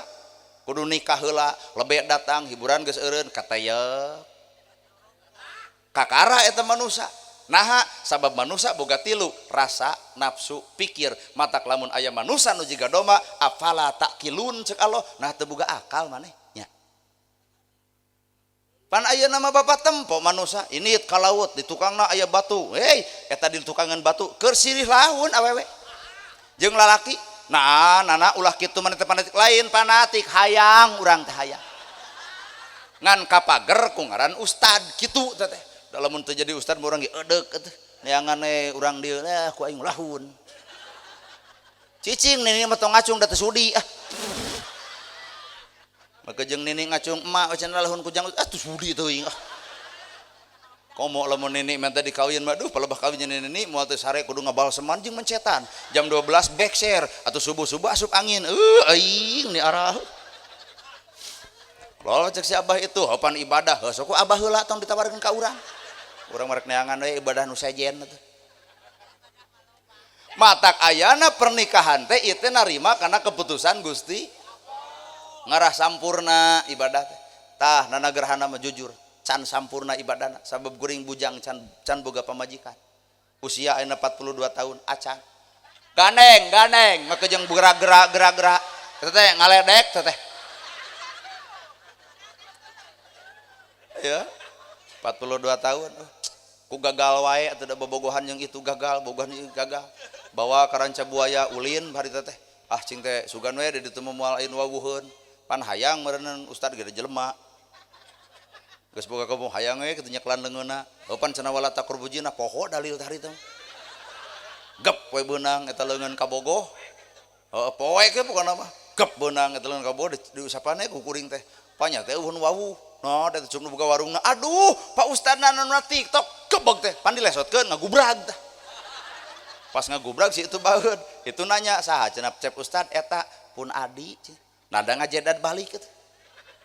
kudu nikah heula, lebek datang, hiburan geus eureun, katayep. Kakara eta manusia. Naha sabab manusia boga tilu, rasa, nafsu, pikir. Matak lamun aya manusia nu jiga domba, afala taqilun cek Allah, nah teu boga akal maneh nya. Pan aya nama bapak tempo manusia, ini ka laut di tukangna aya batu. Hei, eta di tukangan batu keur sirih laun awewe. Jeung lalaki, nah nana ulah kitu maneh teh fanatik lain, fanatik hayang urang teh hayang. Ngan kapager ku ngaran ustad kitu teh teh. Lamun teu jadi ustad urang ge eudek atuh. Neangan we urang dieu lah ku aing lahun. Cicing nini mah tong ngacung da teu sudi ah. Maka jeung nini ngacung emak cenah lahun ku jang ah teu sudi teuing ah. Komo lamun nini minta dikawin mah duh palebah kawin jeung nini moal teu sare kudu ngabalseman jeung mencetan. Jam 12 back share atuh subuh-subuh asup angin. Aing ni arah. Lol cek si abah itu hopan ibadah heuh sok ku abah heula tong ditawarkeun ka urang. Urang marek neangan we ibadah nu sejen atuh. Matak ayana pernikahan teh ieu teh narima kana keputusan Gusti ngarah sampurna ibadah teh. Tah nana gerhana mah jujur can sampurna ibadahna sabab guring bujang can boga pamajikan. Usia ayeuna 42 tahun acan. Gandeng gandeng make jeung gerak-gerak gerak-gerak teh teh ngaledek teh teh. Ya, 42 tahun. Ku gagal wae atuh da bobogohan yang itu gagal, bobogohan yang gagal. Bawa ka ranca buaya ulin hari teh. Ah cing teh sugan we di ditu mah moal aya nu wawuheun. Pan hayang meureunnan ustad ge jelema. Geus boga kamu hayang we kitu nyeklan leungeunna. Heuh pan cenah wala taqrabu zina poho dalil teh hari teh. Gep we beunang eta leungeun kabogoh. Heuh poek we pokona mah. Gep beunang eta leungeun kabogoh diusapan we ku kuring teh. Panya teh eueun wawuh. No, da cuma buka warungna. Aduh, Pak Ustadna nu TikTok gebeg teh, pan dilesotkeun ngagubrag teh. Pas ngagubrag si itu baeud. Itu nanya saha cenah cep Ustad eta pun adi cenah. Nada ngajedad balik eta.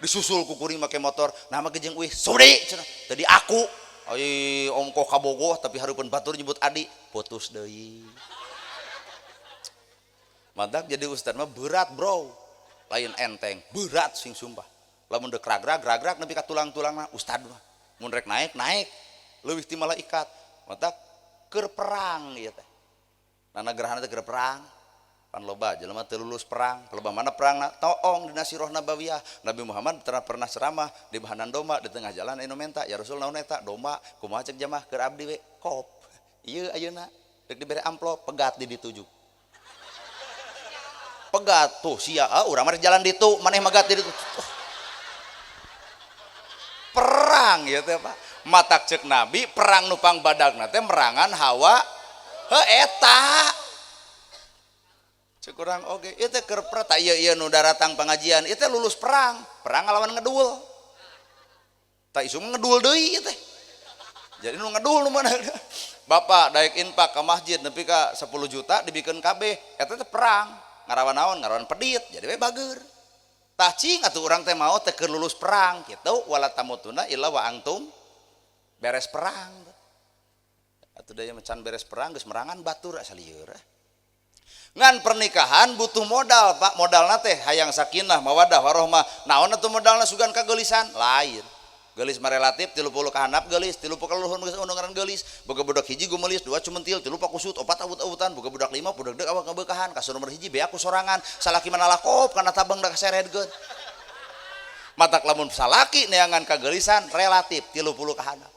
Disusul ku kuring make motor, nah mah jeung uih sudi cenah. Tadi aku ai ongkoh kabogoh tapi hareupeun batur nyebut adi, putus deui. Mantak jadi ustad mah berat, bro. Lain enteng, berat sing sumpah. Lamun deuk ragrag ragrag nepi ka tulang-tulangna ustad mah. Mun rek naik naik leuwih ti malaikat. Matak keur perang ieu teh. Nana gerhana teh keur perang. Pan loba jelema teu lulus perang. Loba mana perangna? Toong dina sirah nabawiyah. Nabi Muhammad pernah ceramah di bahanan domba di tengah jalan anu menta, ya Rasul naon eta? Domba. Kumaha cek jamaah keur abdi we? Kop. Ieu ayeuna rek dibere amplop pegat di dituju. Pegat tuh sia, ah, urang mah rek jalan ditu, maneh megat di ditu. Perang ya teh Pak. Matak cek Nabi perang nupang badagna teh merangan hawa heuh eta. Cek urang oge ieu teh keur perang tah ieu ieu nu daratang pengajian ieu teh lulus perang, perang ngalawan ngedul. Tah isu ngedul deui ieu teh. Jadi nu ngedul nu mana? Bapak daek infak ka masjid nepi ka 10 juta dibikeun kabeh eta teh perang. Ngarawan naon? Ngarawan pedit jadi we bager. Tah cing atuh urang teh mau teh keur lulus perang kitu wala tamutuna illa wa antum beres perang. Atuh daya macan beres perang geus merangan batur asa lieur. Ngan pernikahan butuh modal, Pak. Modalna teh hayang sakinah, mawadah, warohmah. Naon atuh modalna sugan kageulisan? Lain. Geulis mah relatif 30 ka handap geulis, 30 ka luhur geus ngaran geulis. Boga budak hiji gumelis, dua cumentil, tilu pakusut, opat awut-awutan, boga budak lima budak deuk awak ngabeukahan, kasur nomor hiji beak ku sorangan, salaki mah nalakop kana tabeng da kaseredkeun. Matak lamun salaki neangan kageulisan relatif 30 ka handap.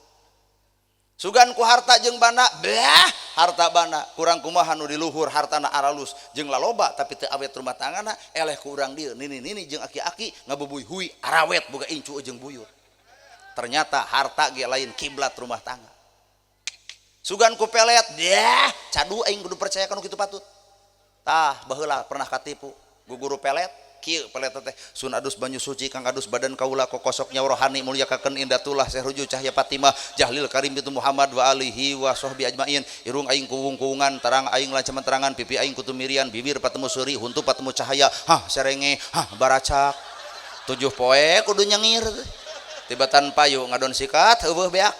Sugan ku harta jeung bana, beah harta bana kurang kumaha nu di luhur hartana aralus jeung laloba tapi teu awet rumah tanggana eleh ku urang dieu nini-nini jeung aki-aki ngabubuy hui arawet boga incu jeung buyut. Ternyata harta ge lain kiblat rumah tangga. Sugan ku pelet, beah cadu aing kudu percaya kanu kitu patut. Tah baheula pernah katipu guguru pelet. Kieu pelet teh sun adus banyu suci kang adus badan kaula kokosok nyawa rohani mulyakakeun indatullah sehruju cahya Fatimah jahlil karim itu Muhammad wa alihi wa sahbi ajmain irung aing kuwung-kuwungan tarang aing lancaman terangan pipi aing kutumirian bibir patemu seuri huntu patemu cahaya hah serenge hah baracak 7 poe kudu nyengir tibatan payu ngadon sikat heueuh beak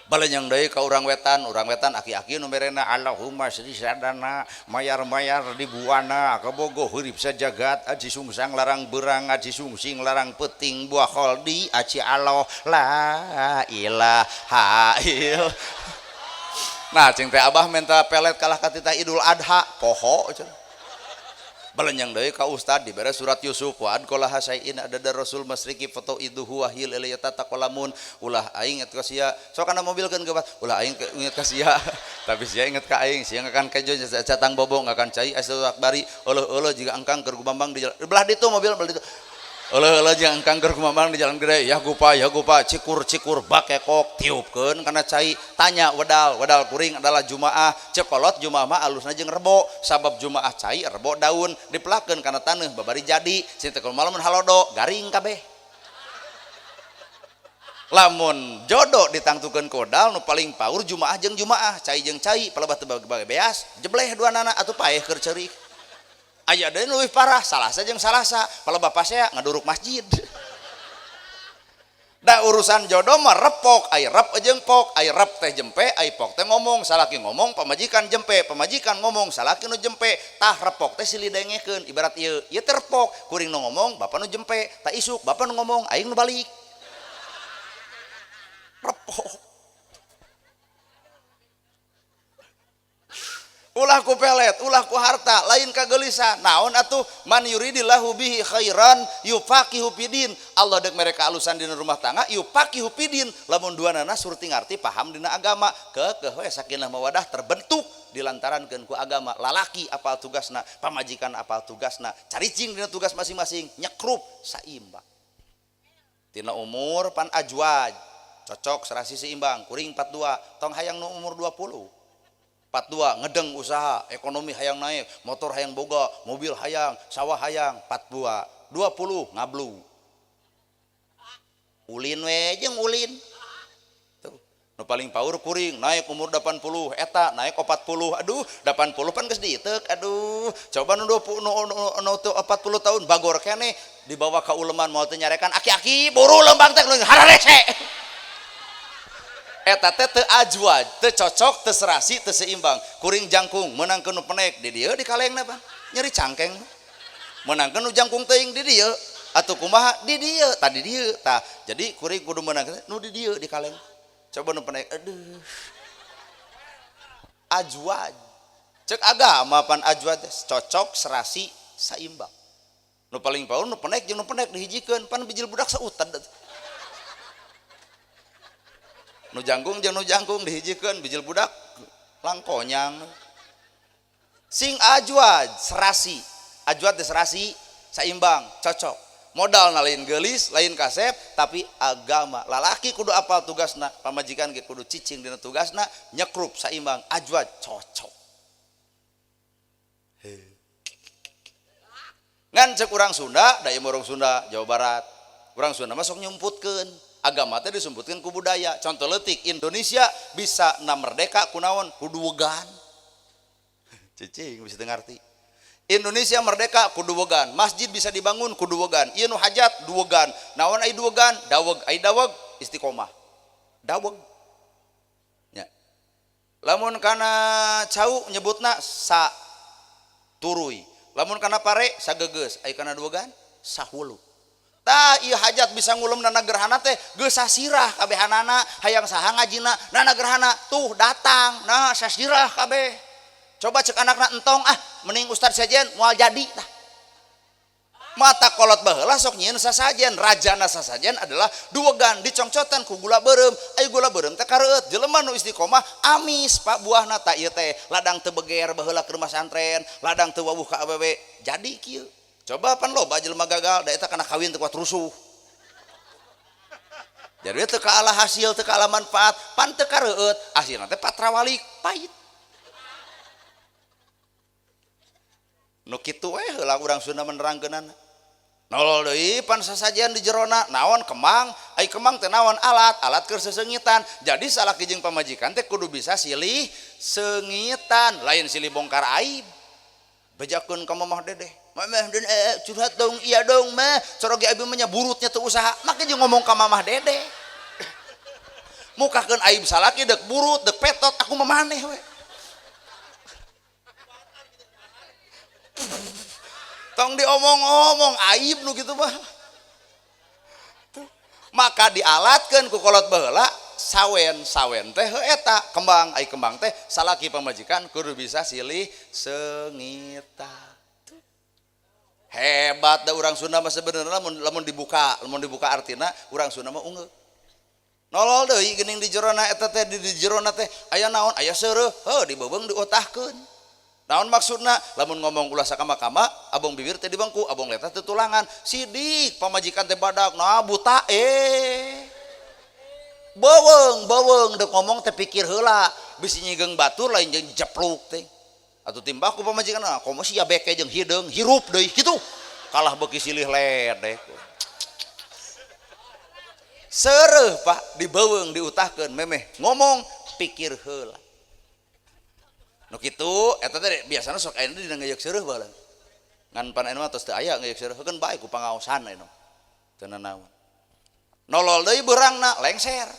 balenyang deui ka urang wetan aki-aki nu merena Allahumma sri sadana mayar-mayar di buana kabogo hurip sajagat aji sungsang larang berang aji sungsing larang peting buah kholdi aji Allah la ilaha il. Nah cing teh abah minta pelet kalah ka titah Idul Adha poho cenah. Balenyang deui ka ustad dibere surat Yusuf wa adqalaha syai'in adada rasul masriki foto iduhu wa hil ilayata taqalamun ulah aing inget ka sia sok kana mobilkeun ge ulah aing inget ka sia tapi sia inget ka aing sia ngakan kejo catang bobo ngakan cai asal akbari euleuh-euleuh jiga engkang keur gumambang di jalan belah ditu mobil belah ditu euleuh-euleuh jiga engkang keur gumambang di jalan gede ya gupa cikur-cikur bakekok tiupkeun kana cai tanya wedal wedal kuring adalah jumaah cekolot jumaah mah alusna jeung rebo sabab jumaah cai rebo daun dipelakeun kana taneuh babari jadi sing teh kumaha lamun halodo garing kabeh lamun jodoh ditangtukeun ku wedal nu paling paur jumaah jeung jumaah cai jeung cai palebah teu beas jebleh dua nana atuh paeh keur ceurik. Aya deui leuwih parah salasa jeung salasa palebah pasea ngaduruk masjid. Da urusan jodoh mah repok ai rep jeung pok ai rep teh jempe ai pok teh ngomong salaki ngomong pamajikan jempe pamajikan ngomong salaki nu jempe tah repok teh silih dengekeun ibarat ieu ieu teh repok kuring nu ngomong bapa nu jempe tah isuk bapa nu ngomong aing nu balik repok. Ulah ku pelet, ulah ku harta, lain kagelisan. Naon atuh man yuridillahu bihi khairan yufaqihu fidin. Allah deuk mereka alusan dina rumah tangga yufaqihu fidin. Lamun duanana surti ngarti paham dina agama, keukeuh we sakinah mawadah terbentuk dilantarankeun ku agama. Lalaki apal tugasna, pamajikan apal tugasna, caricing dina tugas masing-masing, nyekrup saimbang. Tina umur pan ajwaj, cocok serasi seimbang, kuring 42, tong hayang nu umur 20. 42 ngedeng usaha, ekonomi hayang naik, motor hayang boga, mobil hayang, sawah hayang, 42, 20 ngablu. Ulin we jeung ulin. Tuh, nu paling paur kuring naik umur 80, eta naik 40. Aduh, 80 pan geus diiteuk, aduh. Coba nu 20 nu 40 tahun bagor keneh dibawa ka uleman moal teu nyarekan aki-aki buru lembang teh hararese. Eta teh teu ajwaj, teu cocok, teu serasi, teu seimbang. Kuring jangkung meunangkeun nu penek di dieu di kalengna bang. Nyeri cangkeng. Meunangkeun nu jangkung teuing di dieu atuh kumaha di dieu tah di dieu tah. Jadi kuring kudu meunangkeun nu di dieu di kaleng. Coba nu penek aduh. Ajwaj. Cek agama pan ajwaj cocok, serasi, seimbang. Nu paling paur nu penek jeung nu penek dihijikeun pan bijil budak sautan. Nu jangkung jeung nu jangkung dihijikeun bijil budak langkonyang. Sing ajwaj serasi, ajwaj teh serasi, saimbang, cocok. Modal na lain geulis, lain kasep, tapi agama. Lalaki kudu apal tugasna, pamajikan ge kudu cicing dina tugasna, nyekrup saimbang, ajwaj cocok. Ngan cek urang Sunda, da ieu urang Sunda, Jawa Barat. Urang Sunda mah sok nyumputkeun. Agama teh disumputkeun ku budaya. Contoh leutik Indonesia bisa na merdeka kunaon kudu wegan. Cicing bisa teu ngarti. Indonesia merdeka kudu wegan, masjid bisa dibangun kudu wegan, ieu nu hajat duwegan. Naon ai duwegan? Daweg, ai daweg istiqomah. Daweg. Nya. Lamun kana cau nyebutna sa turuy. Lamun kana pare sagegeus, ai kana duwegan sahulu. Tah ieu hajat bisa ngulem nana gerhana teh geus sasirah kabehanana, hayang saha ngajina nana gerhana tuh datang, nah sasirah kabeh. Coba cek anakna entong ah, mending ustad sejen moal jadi tah. Mata kolot baheula sok nyieun sasajen, rajana sasajen adalah duwegan dicongcotan ku gula beureum, aya gula beureum teh kareueut, jelema nu istiqomah amis pak buahna tah ieu teh, ladang teu beger baheula ke rumah santren, ladang teu wawuh ka awewe, jadi kieu. Coba pan loba jelema gagal, da eta kana kawin teu kuat rusuh. Jadi teu kaala hasil, teu kaala manfaat, pan teu kareueut, akhirna teh patrawalik pahit. Nu kitu we heula urang Sunda menerangkeunana. Nolol deui pan sasajian di jerona naon kemang, ai kemang teh naon alat, alat keur sesengitan. Jadi salaki jeung pamajikan teh kudu bisa silih sengitan, lain silih bongkar aib. Bejakeun ka mamah dedeh. Mamah den curhat dong, iya dong mah. Coroge abi mah nya burutnya teu usaha, make jeung ngomong ka mamah dedeh. Mukakeun aib salaki deuk burut, deuk petot, aku mah maneh we. Tong diomong-omong aib nu kitu mah. Maka dialatkeun ku kolot baheula sawen, sawen teh heuh eta kembang, ai kembang teh salaki pamajikan kudu bisa silih sengita. Hebat da urang Sunda mah sebenarnya lamun dibuka artina urang Sunda mah unggul. Nolol deui geuning di jerona eta teh di jerona teh aya naon aya seureuh heuh dibeubeung diotahkeun. Naon maksudna lamun ngomong ulah sakama-kama abong bibir teh dibengku abong letah teh tulangan sidik pamajikan teh badak nah buta beuweung beuweung deuk ngomong teh pikir heula bisi nyigeung batur lain jeung jepluk teh atuh timbah ku pamajikan nah komo sia beke jeung hideung hirup deui kitu kalah beuki silih ledek seureuh pak dibeuweung diutahkeun memeh ngomong pikir heula. Nu kitu eta teh biasana sok aya dina ngayeuk seureuh baheula. Ngan pan anu mah tos teu aya ngayeuk seureuh heukeun bae ku pangaosan anu. Teu nanaon. Nolol deui beurangna lengser.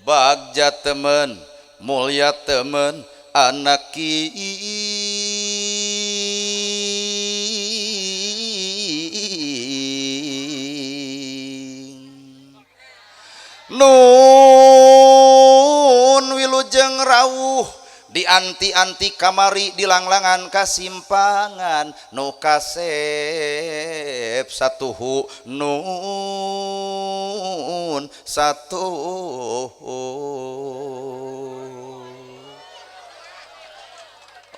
Bagja temen, mulya temen, anak nun wilujeng rawuh di anti-anti kamari di langlangan kasimpangan nu kasep satuhu nun satuhu.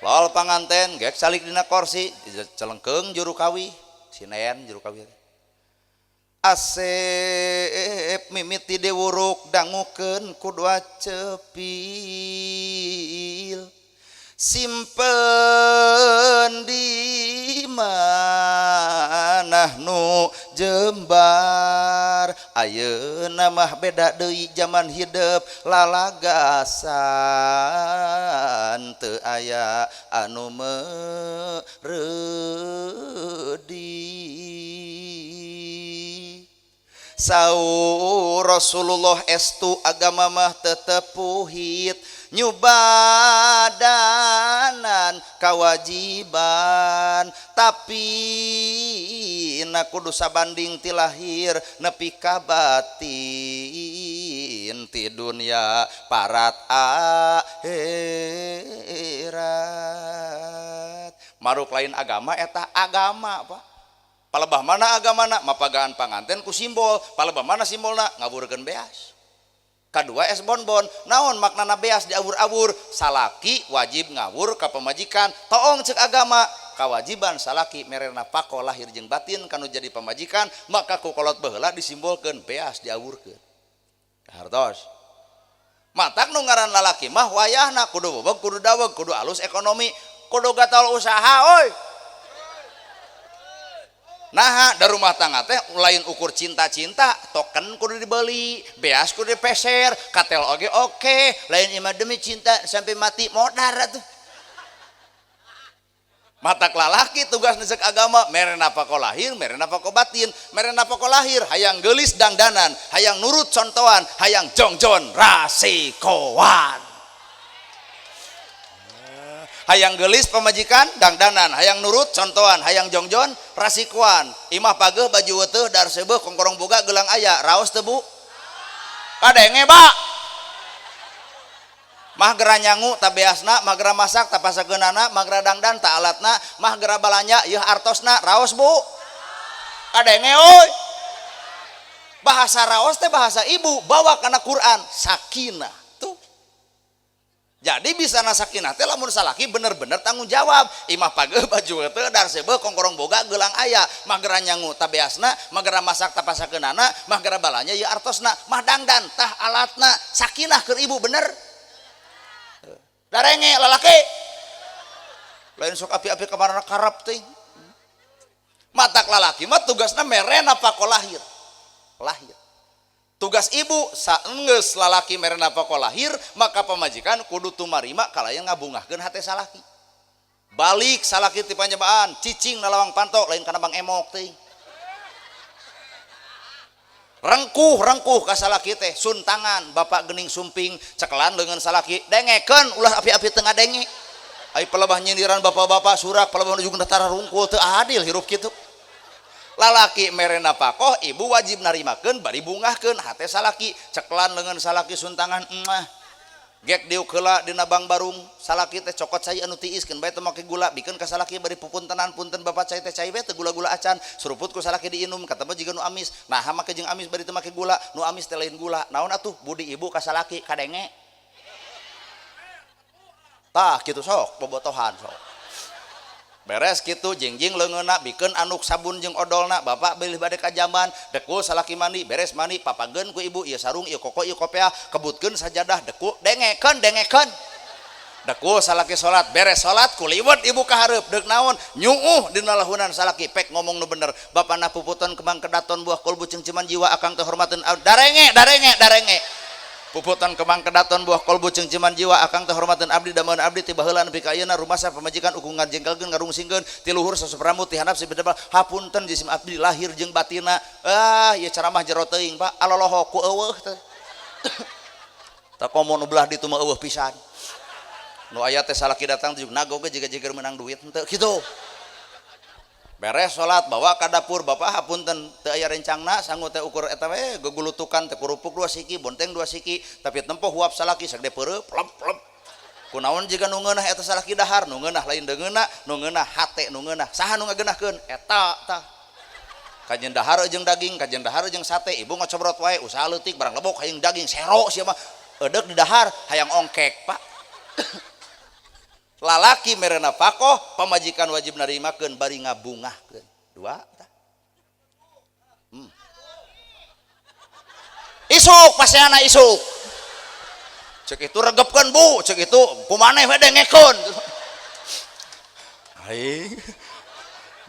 Lol panganten gek salik dina korsi celengkeung juru kawi sinen juru kawi. Asep mimiti diwuruk dangukeun ku dua cepil simpen di manah nu jembar ayeuna mah beda deui jaman hidep lalagasan teu aya anu mereudi. Saur Rasulullah estu agama mah tetepuhit nyubadanan kewajiban tapi na kudu sabanding ti lahir nepi ka batin ti dunya parat akhirat. Maruk lain agama eta agama pak. Palebah mana agamana mapagaan panganten ku simbol, palebah mana simbolna ngaburkeun beas. Kadua es bonbon, naon maknana beas diawur-awur, salaki wajib ngawur ka pamajikan, toong cek agama, kawajiban salaki merena pako lahir jeung batin kanu jadi pamajikan, maka ku kolot baheula disimbolkeun beas diawurkeun. Hartos. Matak nu ngaran lalaki mah wayahna kudu bobog, kudu daweg, kudu alus ekonomi, kudu gatal usaha oi. Nah, dari rumah tangga teh lain ukur cinta-cinta, token kudu dibeli, beas kudu dipeser, katel oge oke, lain imah demi cinta sampai mati modar atuh. Matak lalaki tugas nesek agama, mere nafkah lahir, mere nafkah batin, mere nafkah lahir, hayang geulis dangdanan, hayang nurut contohan, hayang jongjon rasikoan. Hayang geulis pamajikan dangdanan, hayang nurut contohan, hayang jongjon rasikuan. Imah pageuh baju weteuh dar seubeuh kongkorong boga gelang aya, raos teu Bu? Kadenge Pak. Mah gera nyangu tabeasna, mah gera masak tapasakeunana, mah gera dangdan ta alatna, mah gera balanja yeuh artosna, raos Bu? Kadenge euy. Bahasa raos teh bahasa ibu, bawa kana Quran sakinah tuh. Jadi bisa sakinah teh lamun salaki bener-bener tanggung jawab. Imah pageuh baju teh dar seubeuh kongkorong boga gelang aya, mah gera nyangu tabeasna, mah gera masak tapasakeunana, mah gera balanja ieu artosna, mah dangdan tah alatna. Sakinah keur ibu bener. Darenge lalaki. Lain sok api-api kamarana karep teh. Matak lalaki mah tugasna mere nafkah lahir. Lahir. Tugas ibu saenggeus lalaki mere nafkah lahir, maka pamajikan kudu tumarima kalayan ngabungahkeun hate salaki. Balik salaki ti panjabaan, cicing na lawang panto lain kana bang emok teh. Rengkuh rengkuh ka salaki teh, suntangan bapak geuning sumping cekelan leungeun salaki, dengekeun ulah api-api teu ngadenge. Ai pelebah nyindiran bapak-bapak surak pelebah nuju tara rungkul teu adil hirup kitu. Lalaki mere nafkah, ibu wajib narimakeun bari bungahkeun hate salaki, ceklan leungeun salaki suntangan emah. Gek diuk heula dina bang barung, salaki teh cokot cai anu tiis keun bae teu make gula, bikeun ka salaki bari pupuntenan punten bapak cai teh cai we teu gula-gula acan, suruput ku salaki diinum katema jiga nu amis. Nah make jeung amis bari teu make gula, nu amis teh lain gula. Naon atuh budi ibu ka salaki kadenge. Tah kitu sok bobotohan sok. Beres kitu jingjing leungeunna bikeun anduk sabun jeung odolna, bapak bilih bade ka jamban dekul salaki mandi, beres mandi papageun ku ibu ieu sarung ieu koko ieu kopeah, kebutkeun sajadah dekul dengekeun dengekeun. Dekul salaki salat, beres salat kuliwet ibu ka hareup deuk naon nyuuh dina lahunan salaki pek ngomong nu bener. Bapana puputon kembang kedaton buah kolbu cengceman jiwa akang teh hormateun darenge darenge darenge. Puputan kembang kedaton buah kolbu cengceman jiwa akang teh hormateun abdi dameun abdi ti baheula nepi ka ayeuna rumasa pamajikan ukung ngajengkelkeun ngarungsingkeun ti luhur sasup rambut ti handap sipidebal hapunten jisim abdi lahir jeung batina. Ah ieu ceramah jero teuing Pak aloloho ku eueuh teh. Tah komo nu belah ditu mah eueuh pisan. Nu aya teh salaki datang jeung nago ge jiga-jiga meunang duit henteu kitu. Beres salat bawa ka dapur bapak hapunten teu aya rencangna sangu teh ukur eta we gegulutukan teh kerupuk 2 siki bonteng 2 siki tapi tempo huap salaki sagede peureup plep plep. Kunaon jiga nu ngeunah eta salaki dahar nu ngeunah lain deungeunna nu ngeunah hate nu ngeunah saha nu ngageunahkeun eta tah. Kajen dahar jeung daging kajen dahar jeung sate ibu ngocobrot wae usaha leutik barang lebok hayang daging sero sia mah eudek di dahar hayang ongkek Pak. Lalaki mere nafkah pamajikan wajib narimakeun bari ngabungahkeun. Dua tah. Isuk paseana isuk. Cek itu regepkeun Bu, cek itu kumaneh we dengekeun. Aing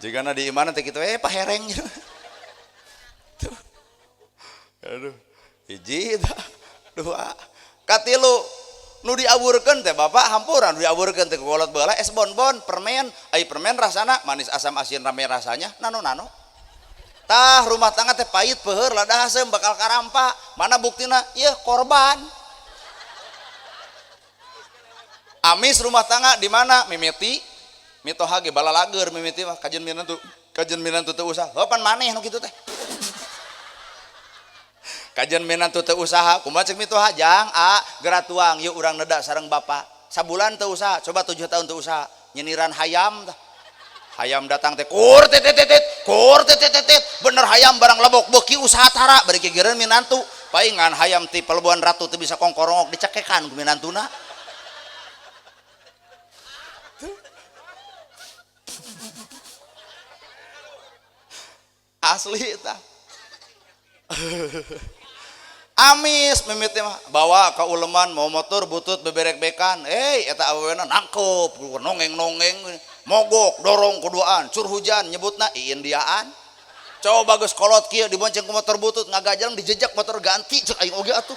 jigana di imana teh kitu pahereng. Tuh. Aduh, hiji tah, dua, katilu nu diawurkeun teh bapak hampura nu diawurkeun teh kolot baheula es bonbon permen ai permen rasana manis asam asin rame rasanya nano-nano. Tah rumah tangga teh pahit peuheur lada haseum bakal karampa mana buktina ieu korban. Amis rumah tangga di mana mimiti mitoha ge balalageur mimiti mah kajen minantu teu usaha heuh pan maneh nu kitu teh. Kajian minantu teu usaha kumaha cek mitoha jang a geura tuang yuk urang neda sareng bapak sabulan teu usaha coba 7 tahun teu usaha nyiniran hayam tah. Hayam datang teh kur tit tit tit kur tit tit tit bener hayam barang lebok beuki usaha tara bari gigireun minantu paingan hayam ti Pelabuhan Ratu teu bisa kongkorongok dicekekan ku minantuna. Asli tah. Amis mimiti mah bawa ka uleman mau motor butut beberek-bekan eta awewena nangkep nongeng-nongeng mogok dorong kuduaan cur hujan nyebutna iindiaan coba geus kolot kieu dibonceng ku motor butut ngagajang dijejak motor ganti cek aing oge atuh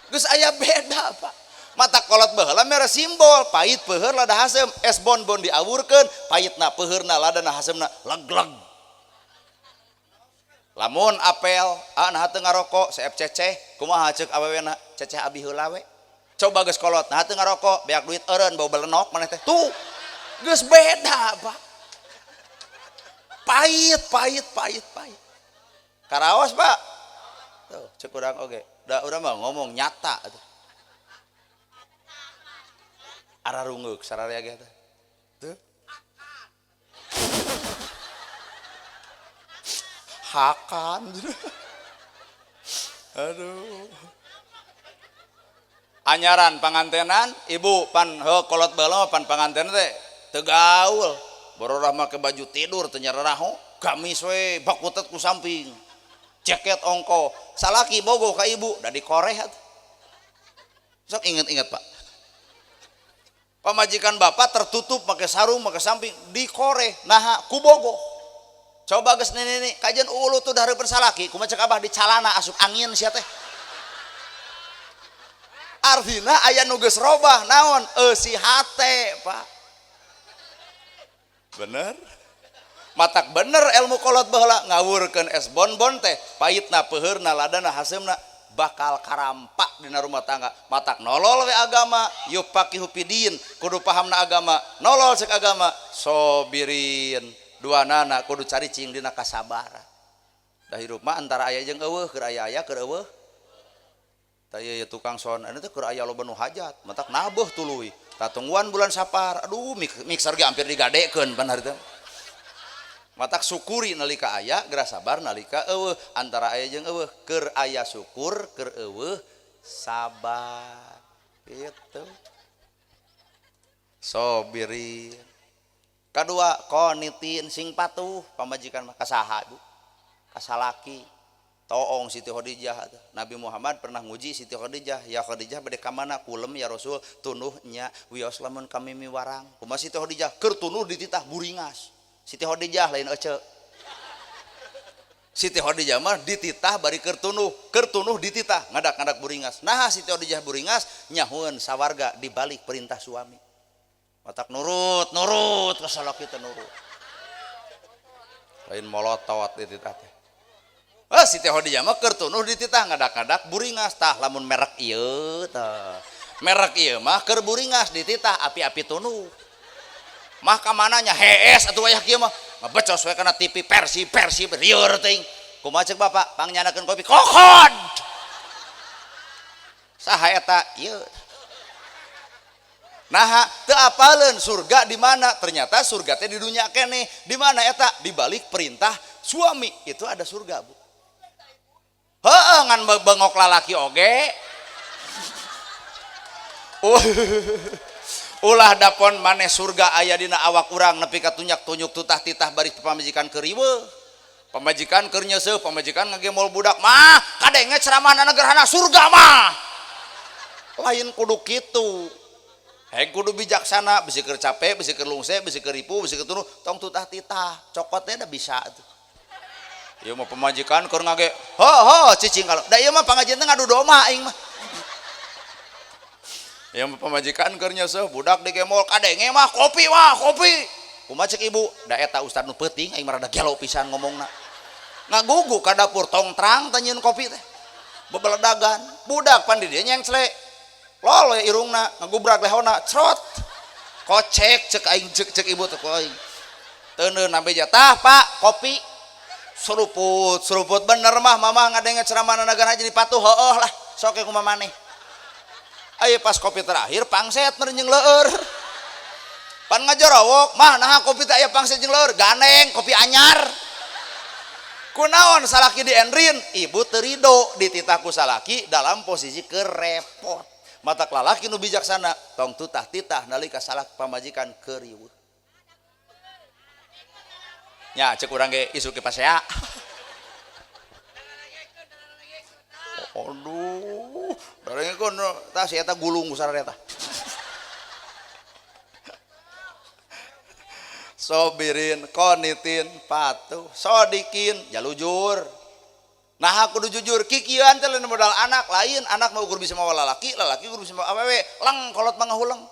geus aya beda Pak. Mata kolot baheula mere simbol pahit peuheur lada haseum es bonbon diawurkeun pahitna peuheurna ladana haseumna leg-leg. Lamun apel, ah nah teu ngarokok, seep ceceh, kumaha ceuk awewena, ceceh abi heula we. Coba geus kolot, nah teu ngarokok, beak duit eureun bau belenok maneh teh. Tuh. Geus beda, Pak. Pahit, pahit, pahit, pahit. Karaos, Pak. Tuh, cek urang oge. Da urang mah ngomong nyata atuh. Ararungeuk sararea ge teh. Tuh. Hakan. Aduh. Anyaran pangantenan, ibu pan heuh kolot baheula pan panganten teh teu gaul. Bororah make baju tidur teu nyararaho, gamis we bakutet ku samping. Jaket ongko, salaki bogoh ka ibu da dikoreh atuh. Sok inget-inget, Pak. Pamajikan bapak tertutup pakai sarung, pakai samping, dikoreh, naha ku bogoh. Coba geus nenek kajian ulu tuh dari salaki, kumaha cek abah di calana asup angin sia teh. Artina aya nu geus robah naon eusi hate, Pak. Bener? Matak bener ilmu kolot baheula ngawurkeun es bonbon teh, pahitna, peuheurna, ladana, haseumna bakal karampak dina rumah tangga. Matak nolol we agama, yufaqihu fidin, kudu pahamna agama, nolol cek agama, sobirin. Dua nana kudu cari cing dina kasabaran. Da hirup mah antara aya jeung eueuh, keur aya-aya keur eueuh. Tah ieu tukang son, anu teh keur aya loba nu hajat, matak nabeuh tuluy. Tatungguan bulan Sapar, aduh mixer ge hampir digadekeun pan harita. Matak syukuri nalika aya, geura sabar nalika eueuh. Antara aya jeung eueuh, keur aya syukur, keur eueuh sabar. Gitu. Sobirin. Kadua qanitin sing patuh pamajikan mah kasaha Bu? Kasalaki. Toong Siti Khadijah. Nabi Muhammad pernah nguji Siti Khadijah, ya Khadijah bade ka mana? Kulem ya Rasul, tunduh nya wios lamun kami miwarang. Kumaha Siti Khadijah keur tunduh dititah buringas. Siti Khadijah lain ece. Siti Khadijah mah dititah bari keur tunuh dititah ngadak-ngadak buringas. Nah Siti Khadijah buringas nyahueun sawarga dibalik perintah suami. Matak nurut, nurut ka salaki teh nurut. Lain molotot dititah teh. Ah Siti Khadijah mah keur tunuh dititah ngadak-ngadak buringas tah lamun merek ieu tah. Merek ieu mah keur buringas dititah api-api tunuh. Mah ka mananya hees atuh wayah kieu mah ngebecos we kana TV Persi Persi rieur teuing. Kumaha cek bapak pangnyandakeun kopi kokod. Saha eta ieu? Naha teu apaleun surga di mana? Ternyata surga teh di dunya keneh. Di mana eta? Di balik perintah suami. Itu ada surga, Bu. Heeh ngan bengok lalaki oge. Ulah dapon maneh surga aya dina awak urang nepi ka tunyak-tunyuk tutah titah bari pamajikan keur riweuh. Pamajikan keur nyeuseuh, pamajikan ngagemol budak mah kadenge ceramahna gerhana surga mah. Lain kudu kitu. Heng kudu bijaksana, bisi keur capek, bisi keur lungse, bisi keur ripu, bisi keur tunu, tong tutah titah, cokot teh da bisa atuh. Ieu mah pamajikan keur ngage, ho ho cicing kalau. Da ieu mah pangajian teh ngadu domba aing mah. Ieu mah pamajikan keur nyeuseuh, budak digemol kadenge mah kopi mah, kopi. Kumaha cek ibu? Da eta ustad nu peuting aing mah rada gelo pisan ngomongna. Ngagugu ka dapur tong terang teh nyieun kopi teh. Bebeledagan, budak pan di dieu nyengcle. Lol irungna ngagubrak lehona crot. Kocek cek aing cek cek ibu teh ku aing. Teuneun nambe jatah Pak, kopi. Seruput, seruput bener mah mamah ngadenge ceramah nagara jadi patuh heueuh lah. Sok kumaha maneh. Ayo pas kopi terakhir pangset meureun jeung leueur. Pan ngajorawok mah naha kopi teh aya pangset jeung leueur, gandeng kopi anyar. Kunaon salaki di endrin, ibu teu rido dititah ku salaki dalam posisi kerepot. Matak lalaki nu bijaksana tong tutah titah nalika salak pamajikan keur riweuh. Nya cek urang ge isuk ke pasea. Aduh, darengekeun tah si eta gulung ku sararea tah. Sobirin, qanitin, patuh, sodikin, jalujur. Nah kudu jujur, kikieuan teh lain modal anak, lain anak mah ukur bisa mawa lalaki, lalaki ukur bisa mawa awewe, leng kolot mah ngahuleng.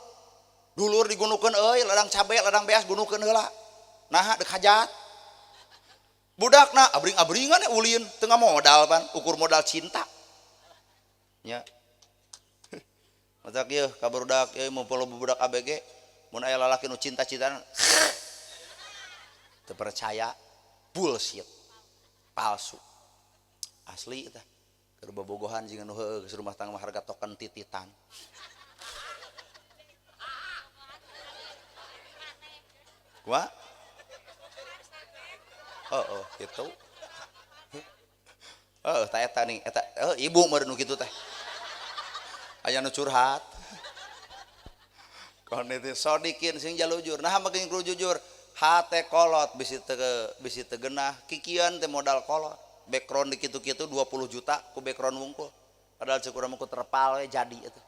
Dulur digunukeun euy, ladang cabe, ladang beas gunukeun heula. Naha deuk hajat. Budakna abring-abringan ya ulin, teu modal pan, ukur modal cinta. Nya. Matak ieu ka barudak ieu mumpul budak ABG mun aya lalaki nu cinta-cintaan teu percaya, bullshit, palsu. Asli tah. Keur bobogohan jeung anu heueuh geus rumah tangga mah harga token tititan. Kumaha? Heeh, kitu. Heeh, tah eta nih, eta ibu meureun nu kitu teh. Aya nu curhat. Kondisi sodikin sing jalujur. Nah makin kudu jujur, hate kolot bisi teu genah, kikian teh modal kolot. Background di kitu-kitu 20 juta ku background wungkul. Padahal cek urang mah ku terpal we jadi eta.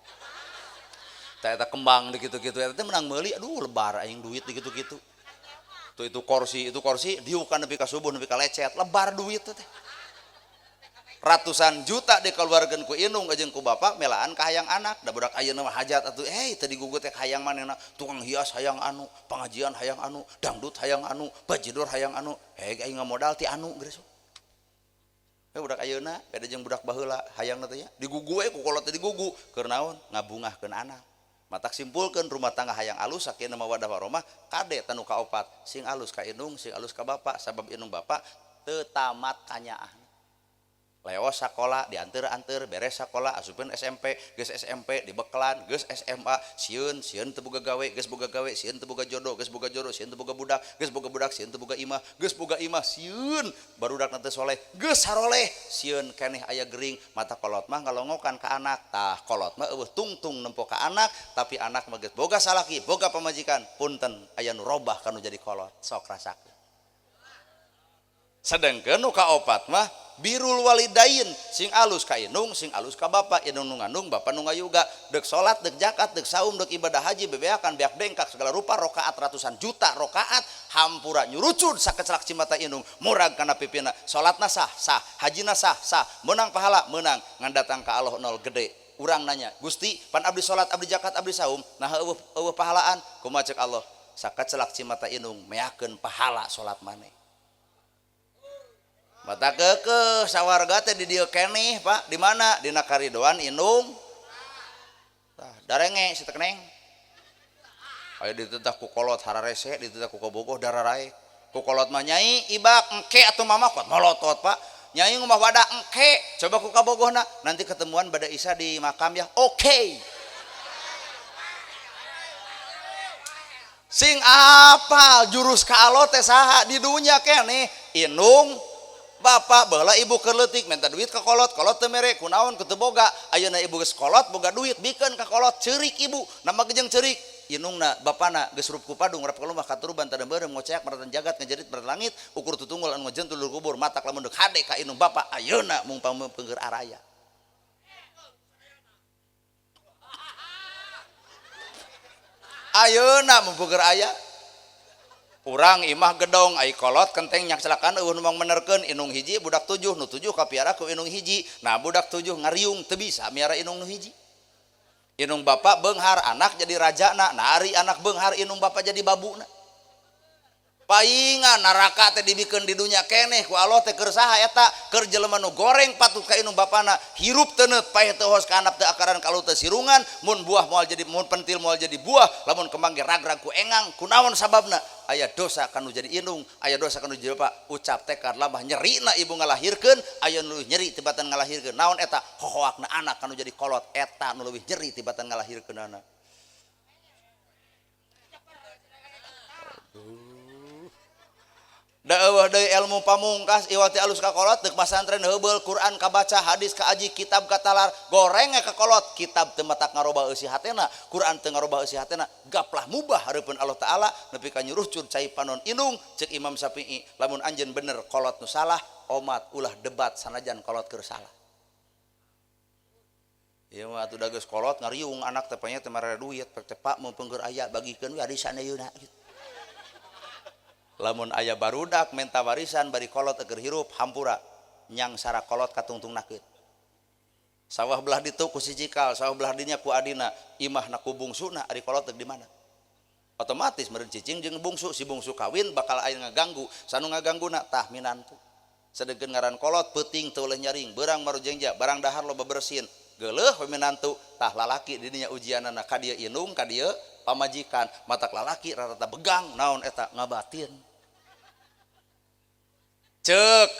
Tah eta kembang di kitu-kitu eta teh menang meuli, aduh lebar aing duit di kitu-kitu. Tuh itu korsi diukan nepi ka subuh nepi ka lecet, lebar duit teh. Ratusan juta dikeluarkeun ku indung jeung ku bapak melaan ka hayang anak. Da budak ayeuna mah hajat atuh teu digugut teh hayang manehna, tukang hias hayang anu, pengajian hayang anu, dangdut hayang anu, bajidor hayang anu, heg aing ngamodal ti anu geus. Budak ayeuna beda jeung budak baheula hayangna teh nya digugu we ku kolot teh digugu keur naon ngabungahkeun anak. Matak simpulkeun rumah tangga hayang alus sakinah mawaddah warahmah kade tanu kaopat sing alus ka indung sing alus ka bapak sabab indung bapak teu tamat kanyaahna. Leos sakola dianteur-anteur beres sakola asupkeun SMP geus SMP dibekelan geus SMA sieun sieun teu boga gawe geus boga gawe sieun teu boga jodoh geus boga jodoh sieun teu boga budak geus boga budak sieun teu boga imah geus boga imah sieun barudakna teu soleh geus saroleh sieun keneh aya gering mata kolot mah ngalongokan ka anak tah kolot mah eueuh tungtung nempo ka anak tapi anak mah geus boga salaki boga pamajikan punten aya nu robah kanu jadi kolot sok rasakeun. Sedengkeun nu kaopat mah birrul walidain sing alus ka indung sing alus ka bapa indung nu ngandung bapa nu ngayuga deuk salat deuk zakat deuk saum deuk ibadah haji bebeakan beak dengkak segala rupa rakaat ratusan juta rakaat hampura nyurucud sakecelak cimata indung murag kana pipina salatna sah sah hajina sah sah meunang pahala meunang ngan datang ka Allah nol gede. Urang nanya Gusti pan abdi salat abdi zakat abdi saum nah eueuh pahalaan kumaha ceuk Allah sakecelak cimata indung meakeun pahala salat maneh. Mata kekeh sawarga teh di dieu keneh Pak, di mana? Dina karidoan indung. Tah darenge si tekeneng. Aya dititah ku kolot hararese, dititah ku kabogoh dararae. Ku kolot mah nyai ibak engke atuh mama kuat molotot Pak. Nyai ngumah wadah engke, coba ku kabogohna nanti ketemuan pada Isa di makam ya. Oke. Sing apal jurus ka Allah teh saha di dunya keneh indung bapak baheula ibu keur leutik minta duit ka kolot, kolot teu mere kunaon ku teu boga. Ayeuna ibu geus kolot boga duit bikeun ka kolot ceurik ibu, nama gejeng ceurik. Indungna bapana geus rup ku padung rap ka lumah katuruban tadeu beureum ngoceak maratan jagat ngajerit maratan langit ukur tutunggul anu ngajentul lur kubur matak lamun deuk hade ka indung bapa ayeuna mung pangeur araya. Ayeuna mung pangeur aya. Urang imah gedong ai kolot kenteng nyakselakan eueuh nu menerkeun indung hiji budak 7 nu 7 kapiara ku indung hiji. Nah budak 7 ngariung teu bisa miara indung nu hiji. Indung bapak beunghar anak jadi rajana, nah ari anak beunghar indung bapak jadi babuna. Paingan neraka teh dibikeun di dunya keneh ku Allah teh keur saha eta keur jelema nu goreng patut ka indung bapana hirup teuneut paeh teu hos ka anak teu akaran kalau teu sirungan mun buah moal jadi mun pentil moal jadi buah lamun kembang ge ragrag ku engang kunaon sababna aya dosa kanu jadi indung aya dosa kanu jadi bapak ucap tekad lamah nyerina ibu ngalahirkeun aya nu leuwih nyeri tibatan ngalahirkeun naon eta hohoakna anak kanu jadi kolot eta nu leuwih nyeri tibatan ngalahirkeun anak. Da eueuh deui ilmu pamungkas iwati alus ka kolot deuk pasantren heubeul Quran kabaca hadis kaaji kitab katalar goreng ka kolot kitab teu matak ngaroba eusi hatena Quran teu ngaroba eusi hatena gaplah mubah hareupeun Allah Taala nepi ka nyuruhcur cai panon indung ceuk Imam Syafi'i lamun anjeun bener kolot nu salah omat ulah debat sanajan kolot keur salah. Ieu mah atuh da geus kolot ngariung anak teh panya teh marere duit pek teh Pak mumpung keur aya bagikeun we warisan ayeuna gitu. Lamun aya barudak menta warisan bari kolot eger hirup hampura nyangsara kolot katungtungnakeun. Sawah belah ditu ku si cikal, sawah belah dinya ku adina, imahna ku bungsuna ari kolot di mana? Otomatis meureun cicing jeung bungsu, si bungsu kawin bakal aya ngaganggu, sanu ngagangguna tah minantu. Sedengkeun ngaran kolot peuting teu uleh nyaring, beurang marujengja, barang dahar loba bersin. Geuleuh we minantu tah lalaki di dinya ujianana ka dieu indung ka dieu pamajikan matak lalaki rata-rata begang naon eta ngabatin. Ceuk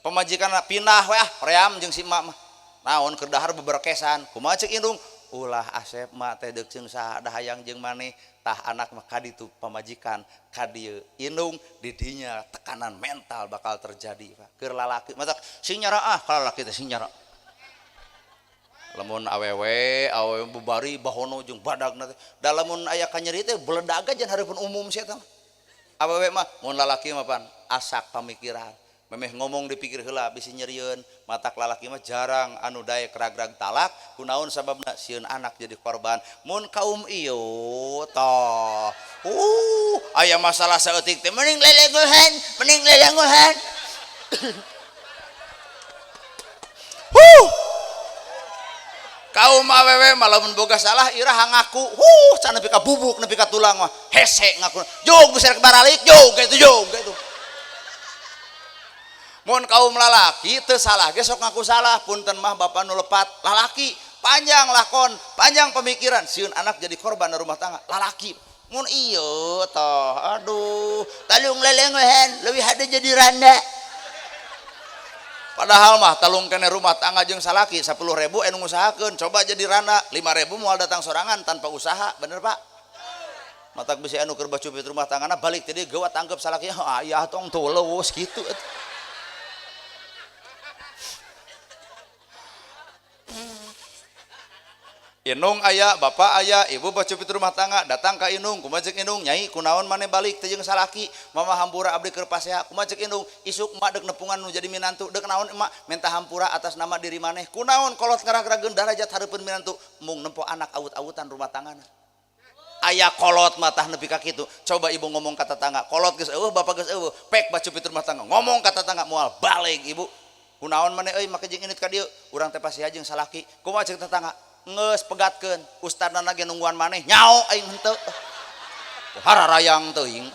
pamajikanna pindah we ah hoream jeung si emak mah. Naon keur dahar beberkesan kumaha ceuk indung ulah asep mak teh deuk jeung saha da hayang jeung maneh tah anak mah ka ditu pamajikan ka dieu indung di dinya tekanan mental bakal terjadi Pak keur lalaki matak sing nyara ah ka lalaki teh sing nyara lamun awewe awewe bebari bahono jeung badagna teh da lamun aya kanyeri teh beledag aja hareupeun umum sia teh awewe mah mun lalaki mah pan asak pamikiran memeh ngomong dipikir heula bisi nyerieun matak lalaki mah jarang anu daek ragrag talak kunaon sababna sieun anak jadi korban mun kaum ieu tah aya masalah saeutik teh mending lelegohan mending lelegohan. Kaum awewe mah lamun boga salah iraha ngaku can nepi ka bubuk nepi ka tulang mah hese ngaku jog bisa rek baralik jog kitu jog kitu. Mun kaum lalaki teu salah ge sok ngaku salah punten mah bapak nu lepat lalaki panjang lakon panjang pemikiran sieun anak jadi korban rumah tangga lalaki mun ieu toh aduh talung lelengohan leuwih hade jadi randa padahal mah talung kene rumah tangga jeung salaki 10.000 anu ngusahakeun coba jadi randa 5.000 moal datang sorangan tanpa usaha bener Pak matak bisi anu keur bacupit rumah tanggana balik teh deui geuwat tangkep salaki ayah tong tulus kitu atuh. Inung aya, bapak aya, ibu bacupit rumah tangga, datang ka inung, kumaha ceuk inung, nyai kunaon maneh balik teh jeung salaki, mama hampura abdi keur pasea, kumaha ceuk indung, isuk emak deuk nepungan nu jadi minantu, deuk naon emak minta hampura atas nama diri maneh, kunaon kolot ngaragrageun darajat hareupeun minantu, mung nempo anak awut-awutan rumah tanggana. Aya kolot mah tah nepi ka kitu, coba ibu ngomong ka tetangga, kolot geus eueuh, bapak geus eueuh, pek bacupit rumah tangga, ngomong ka tetangga moal balik ibu, kunaon maneh euy make jeung indit ka dieu, urang teh pasea jeung salaki, kumaha ceuk tetangga? Geus pegatkeun ustadna ge nungguan maneh nyao aing henteu hararayang teuing.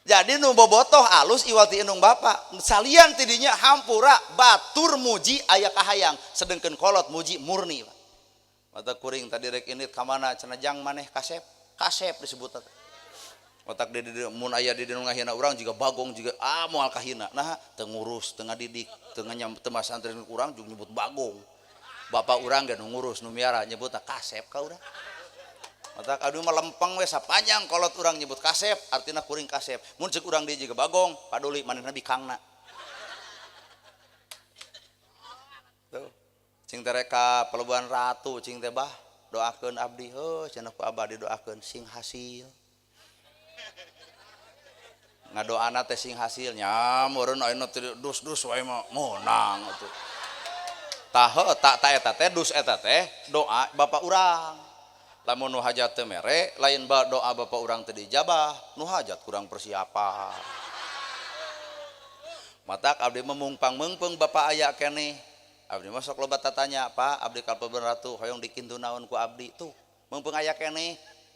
Jadi nu bobotoh alus iwal ti indung bapa salian ti dinya hampura batur muji aya kahayang sedengkeun kolot muji murni Pak. Mata kuring tadi rek indit ka mana cenah jang maneh kasep kasep disebut teh otak di mun aya di nu ngahina urang juga bagong juga ah moal kahina nah teu ngurus teu ngadidik teu nganyam teu masantren urang juga nyebut bagong bapak urang ge nu ngurus nu miara nyebutna kasep ka urang otak aduh mah lempeng we sapanjang kolot urang nyebut kasep artina kuring kasep mun ceuk urang deui juga bagong paduli manehna bikangna tuh cing teh rek ka Pelabuhan Ratu cing teh bah doakeun abdi heuh cenah ku abah didoakeun sing hasil ngadoana teh sing hasilnya meureun ayeuna teh dus-dus wae mah meunang atuh tah heuh tak ta eta teh dus eta teh doa bapak urang lamun nu hajat teu mere lain ba doa bapak urang teu diijabah nu hajat kurang persiapan matak abdi mah mungpang meungpeung bapak aya keneh abdi mah sok loba tatanya Pak abdi ka Pelabuhan Ratu hoyong dikintu naon ku abdi tuh meungpeung aya keneh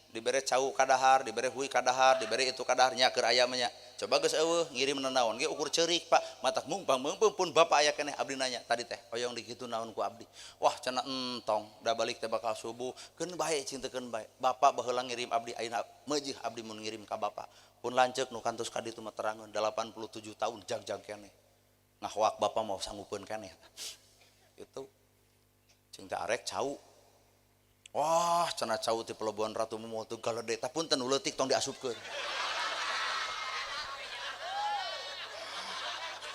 dibere cau kadahar, dibere hui kadahar, dibere itu kadahar nya keur aya mah nya. Coba geus eueuh ngirim nanaon ge ukur ceurik Pak. Matak mungpang meungpeung pun bapak aya keneh abdi nanya tadi teh hoyong dikitu naon ku abdi. Wah cenah entong da balik teh bakal subuh keun bae cing teu keun bae. Bapak baheula ngirim abdi ayeuna meujeuh abdi mun ngirim ka bapak. Pun lanceuk nu kantos ka ditu mah terangeun 87 tahun jag-jag keneh. Ngahoak bapak mau sanggupeun keneh. Itu cing teh arek cau. Wah, cenah cau ti Pelabuhan Ratu moal teu galede, tah punten nu leutik tong diasupkeun.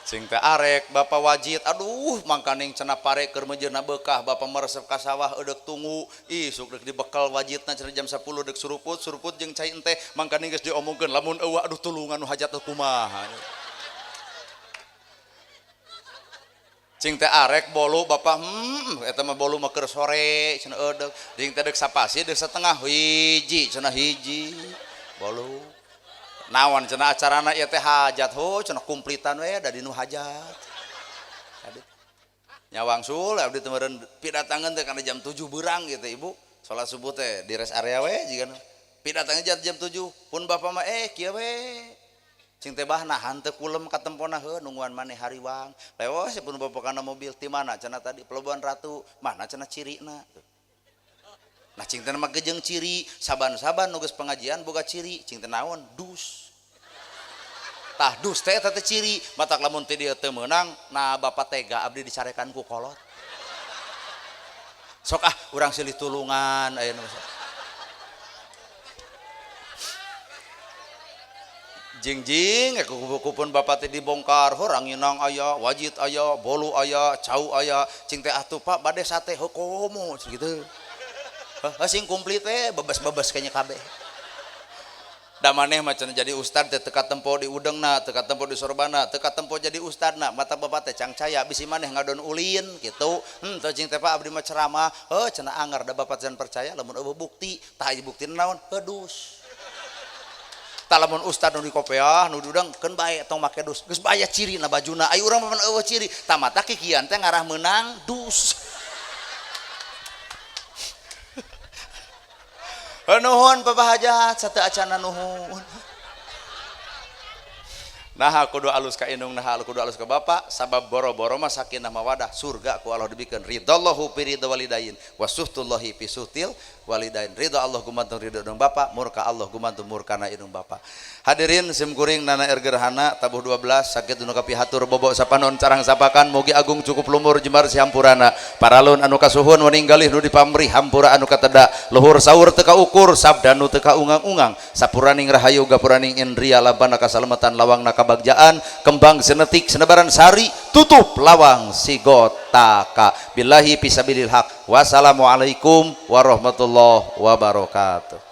Cing teh arek bapak wajit, aduh mangkaning cenah pare keur meujeuhna beukah, bapak meresep ka sawah eudeuk tunggu, isuk deuk dibekal wajitna cenah jam 10 deuk suruput, suruput jeung cai enteh, mangkaning geus diomongkeun lamun eueuh aduh tulungan nu hajat teh kumaha. Cing teh arek bolu bapak eta mah bolu mah keur sore cenah eudeuk jeung teh deuk sapasi deuk setengah hiji cenah hiji bolu naon cenah acarana ieu teh hajat ho cenah kumplitan we da dinu hajat nya wangsul abdi teh meureun pidatangeun teh kana jam 7 beurang gitu ibu salat subuh teh di rest area we jigana pidatangeun jam 7 pun bapak mah kieu we Cing teh bah nahan teu kulem katempona heuh nungguan maneh hariwang. Lewas pun bapak kana mobil ti mana cenah tadi Pelabuhan Ratu, mana cenah cirina. Nah cing teh mah gejeng ciri, saban-saban nu geus pengajian boga ciri, cing teh naon? Dus. Tah dus teh eta teh ciri, matak lamun teh dieu teu meunang, nah bapak tega abdi dicarekan ku kolot. Sok ah urang silih tulungan ayeuna mah. Jingjing kupun bapak teh dibongkar, horang inang aya, wajit aya, bolu aya, cau aya, cing teh atuh Pak bade sate heuh komo gitu. Heuh sing komplit teh bebas-bebas kayaknya kabeh. Da maneh mah cenah jadi ustad teh teu katempo di udengna, teu katempo di sorbana, teu katempo jadi ustadna, mata bapak teh cangcaya bisi maneh ngadon ulin gitu. Teu cing teh Pak abdi mah ceramah, heuh cenah anger da bapak can percaya lamun eueuh bukti, tah ieu buktina naon? Hedus. Tah lamun ustad nu dikopeah nu diudang keun bae tong make dus, geus bae ciri na bajuna, ai urang mah eueuh ciri, tah mata kikian teh ngarah meunang dus. Nuhun babahajat satu acana nuhun. Nah kudu alus ka indung, nah kudu alus ka bapak, sabab boro-boro mah sakinah mawadah surga ku Allah dibikeun. Ridallahu fi ridha walidain wa suhtullahi fi suhtil walidain. Ridha Allah gumantung ridha indung bapak, murka Allah gumantung murkana indung bapak. Hadirin sim kuring nana er gerhana tabuh 12 sakit nu kapihatur bobok sapanon carang sapakan mugi agung cukup lumur jembar sihampurana paralun anu kasuhun waninggalih nu dipamrih hampura anu kateda luhur saur teu kaukur sabda nu teu kaungang-ungang sapuraning rahayu gapuraning indria lampana kasalamatan lawangna kabagjaan kembang senetik senebaran sari tutup lawang sigotaka billahi fisabilil haq. Wassalamualaikum warahmatullahi wabarakatuh.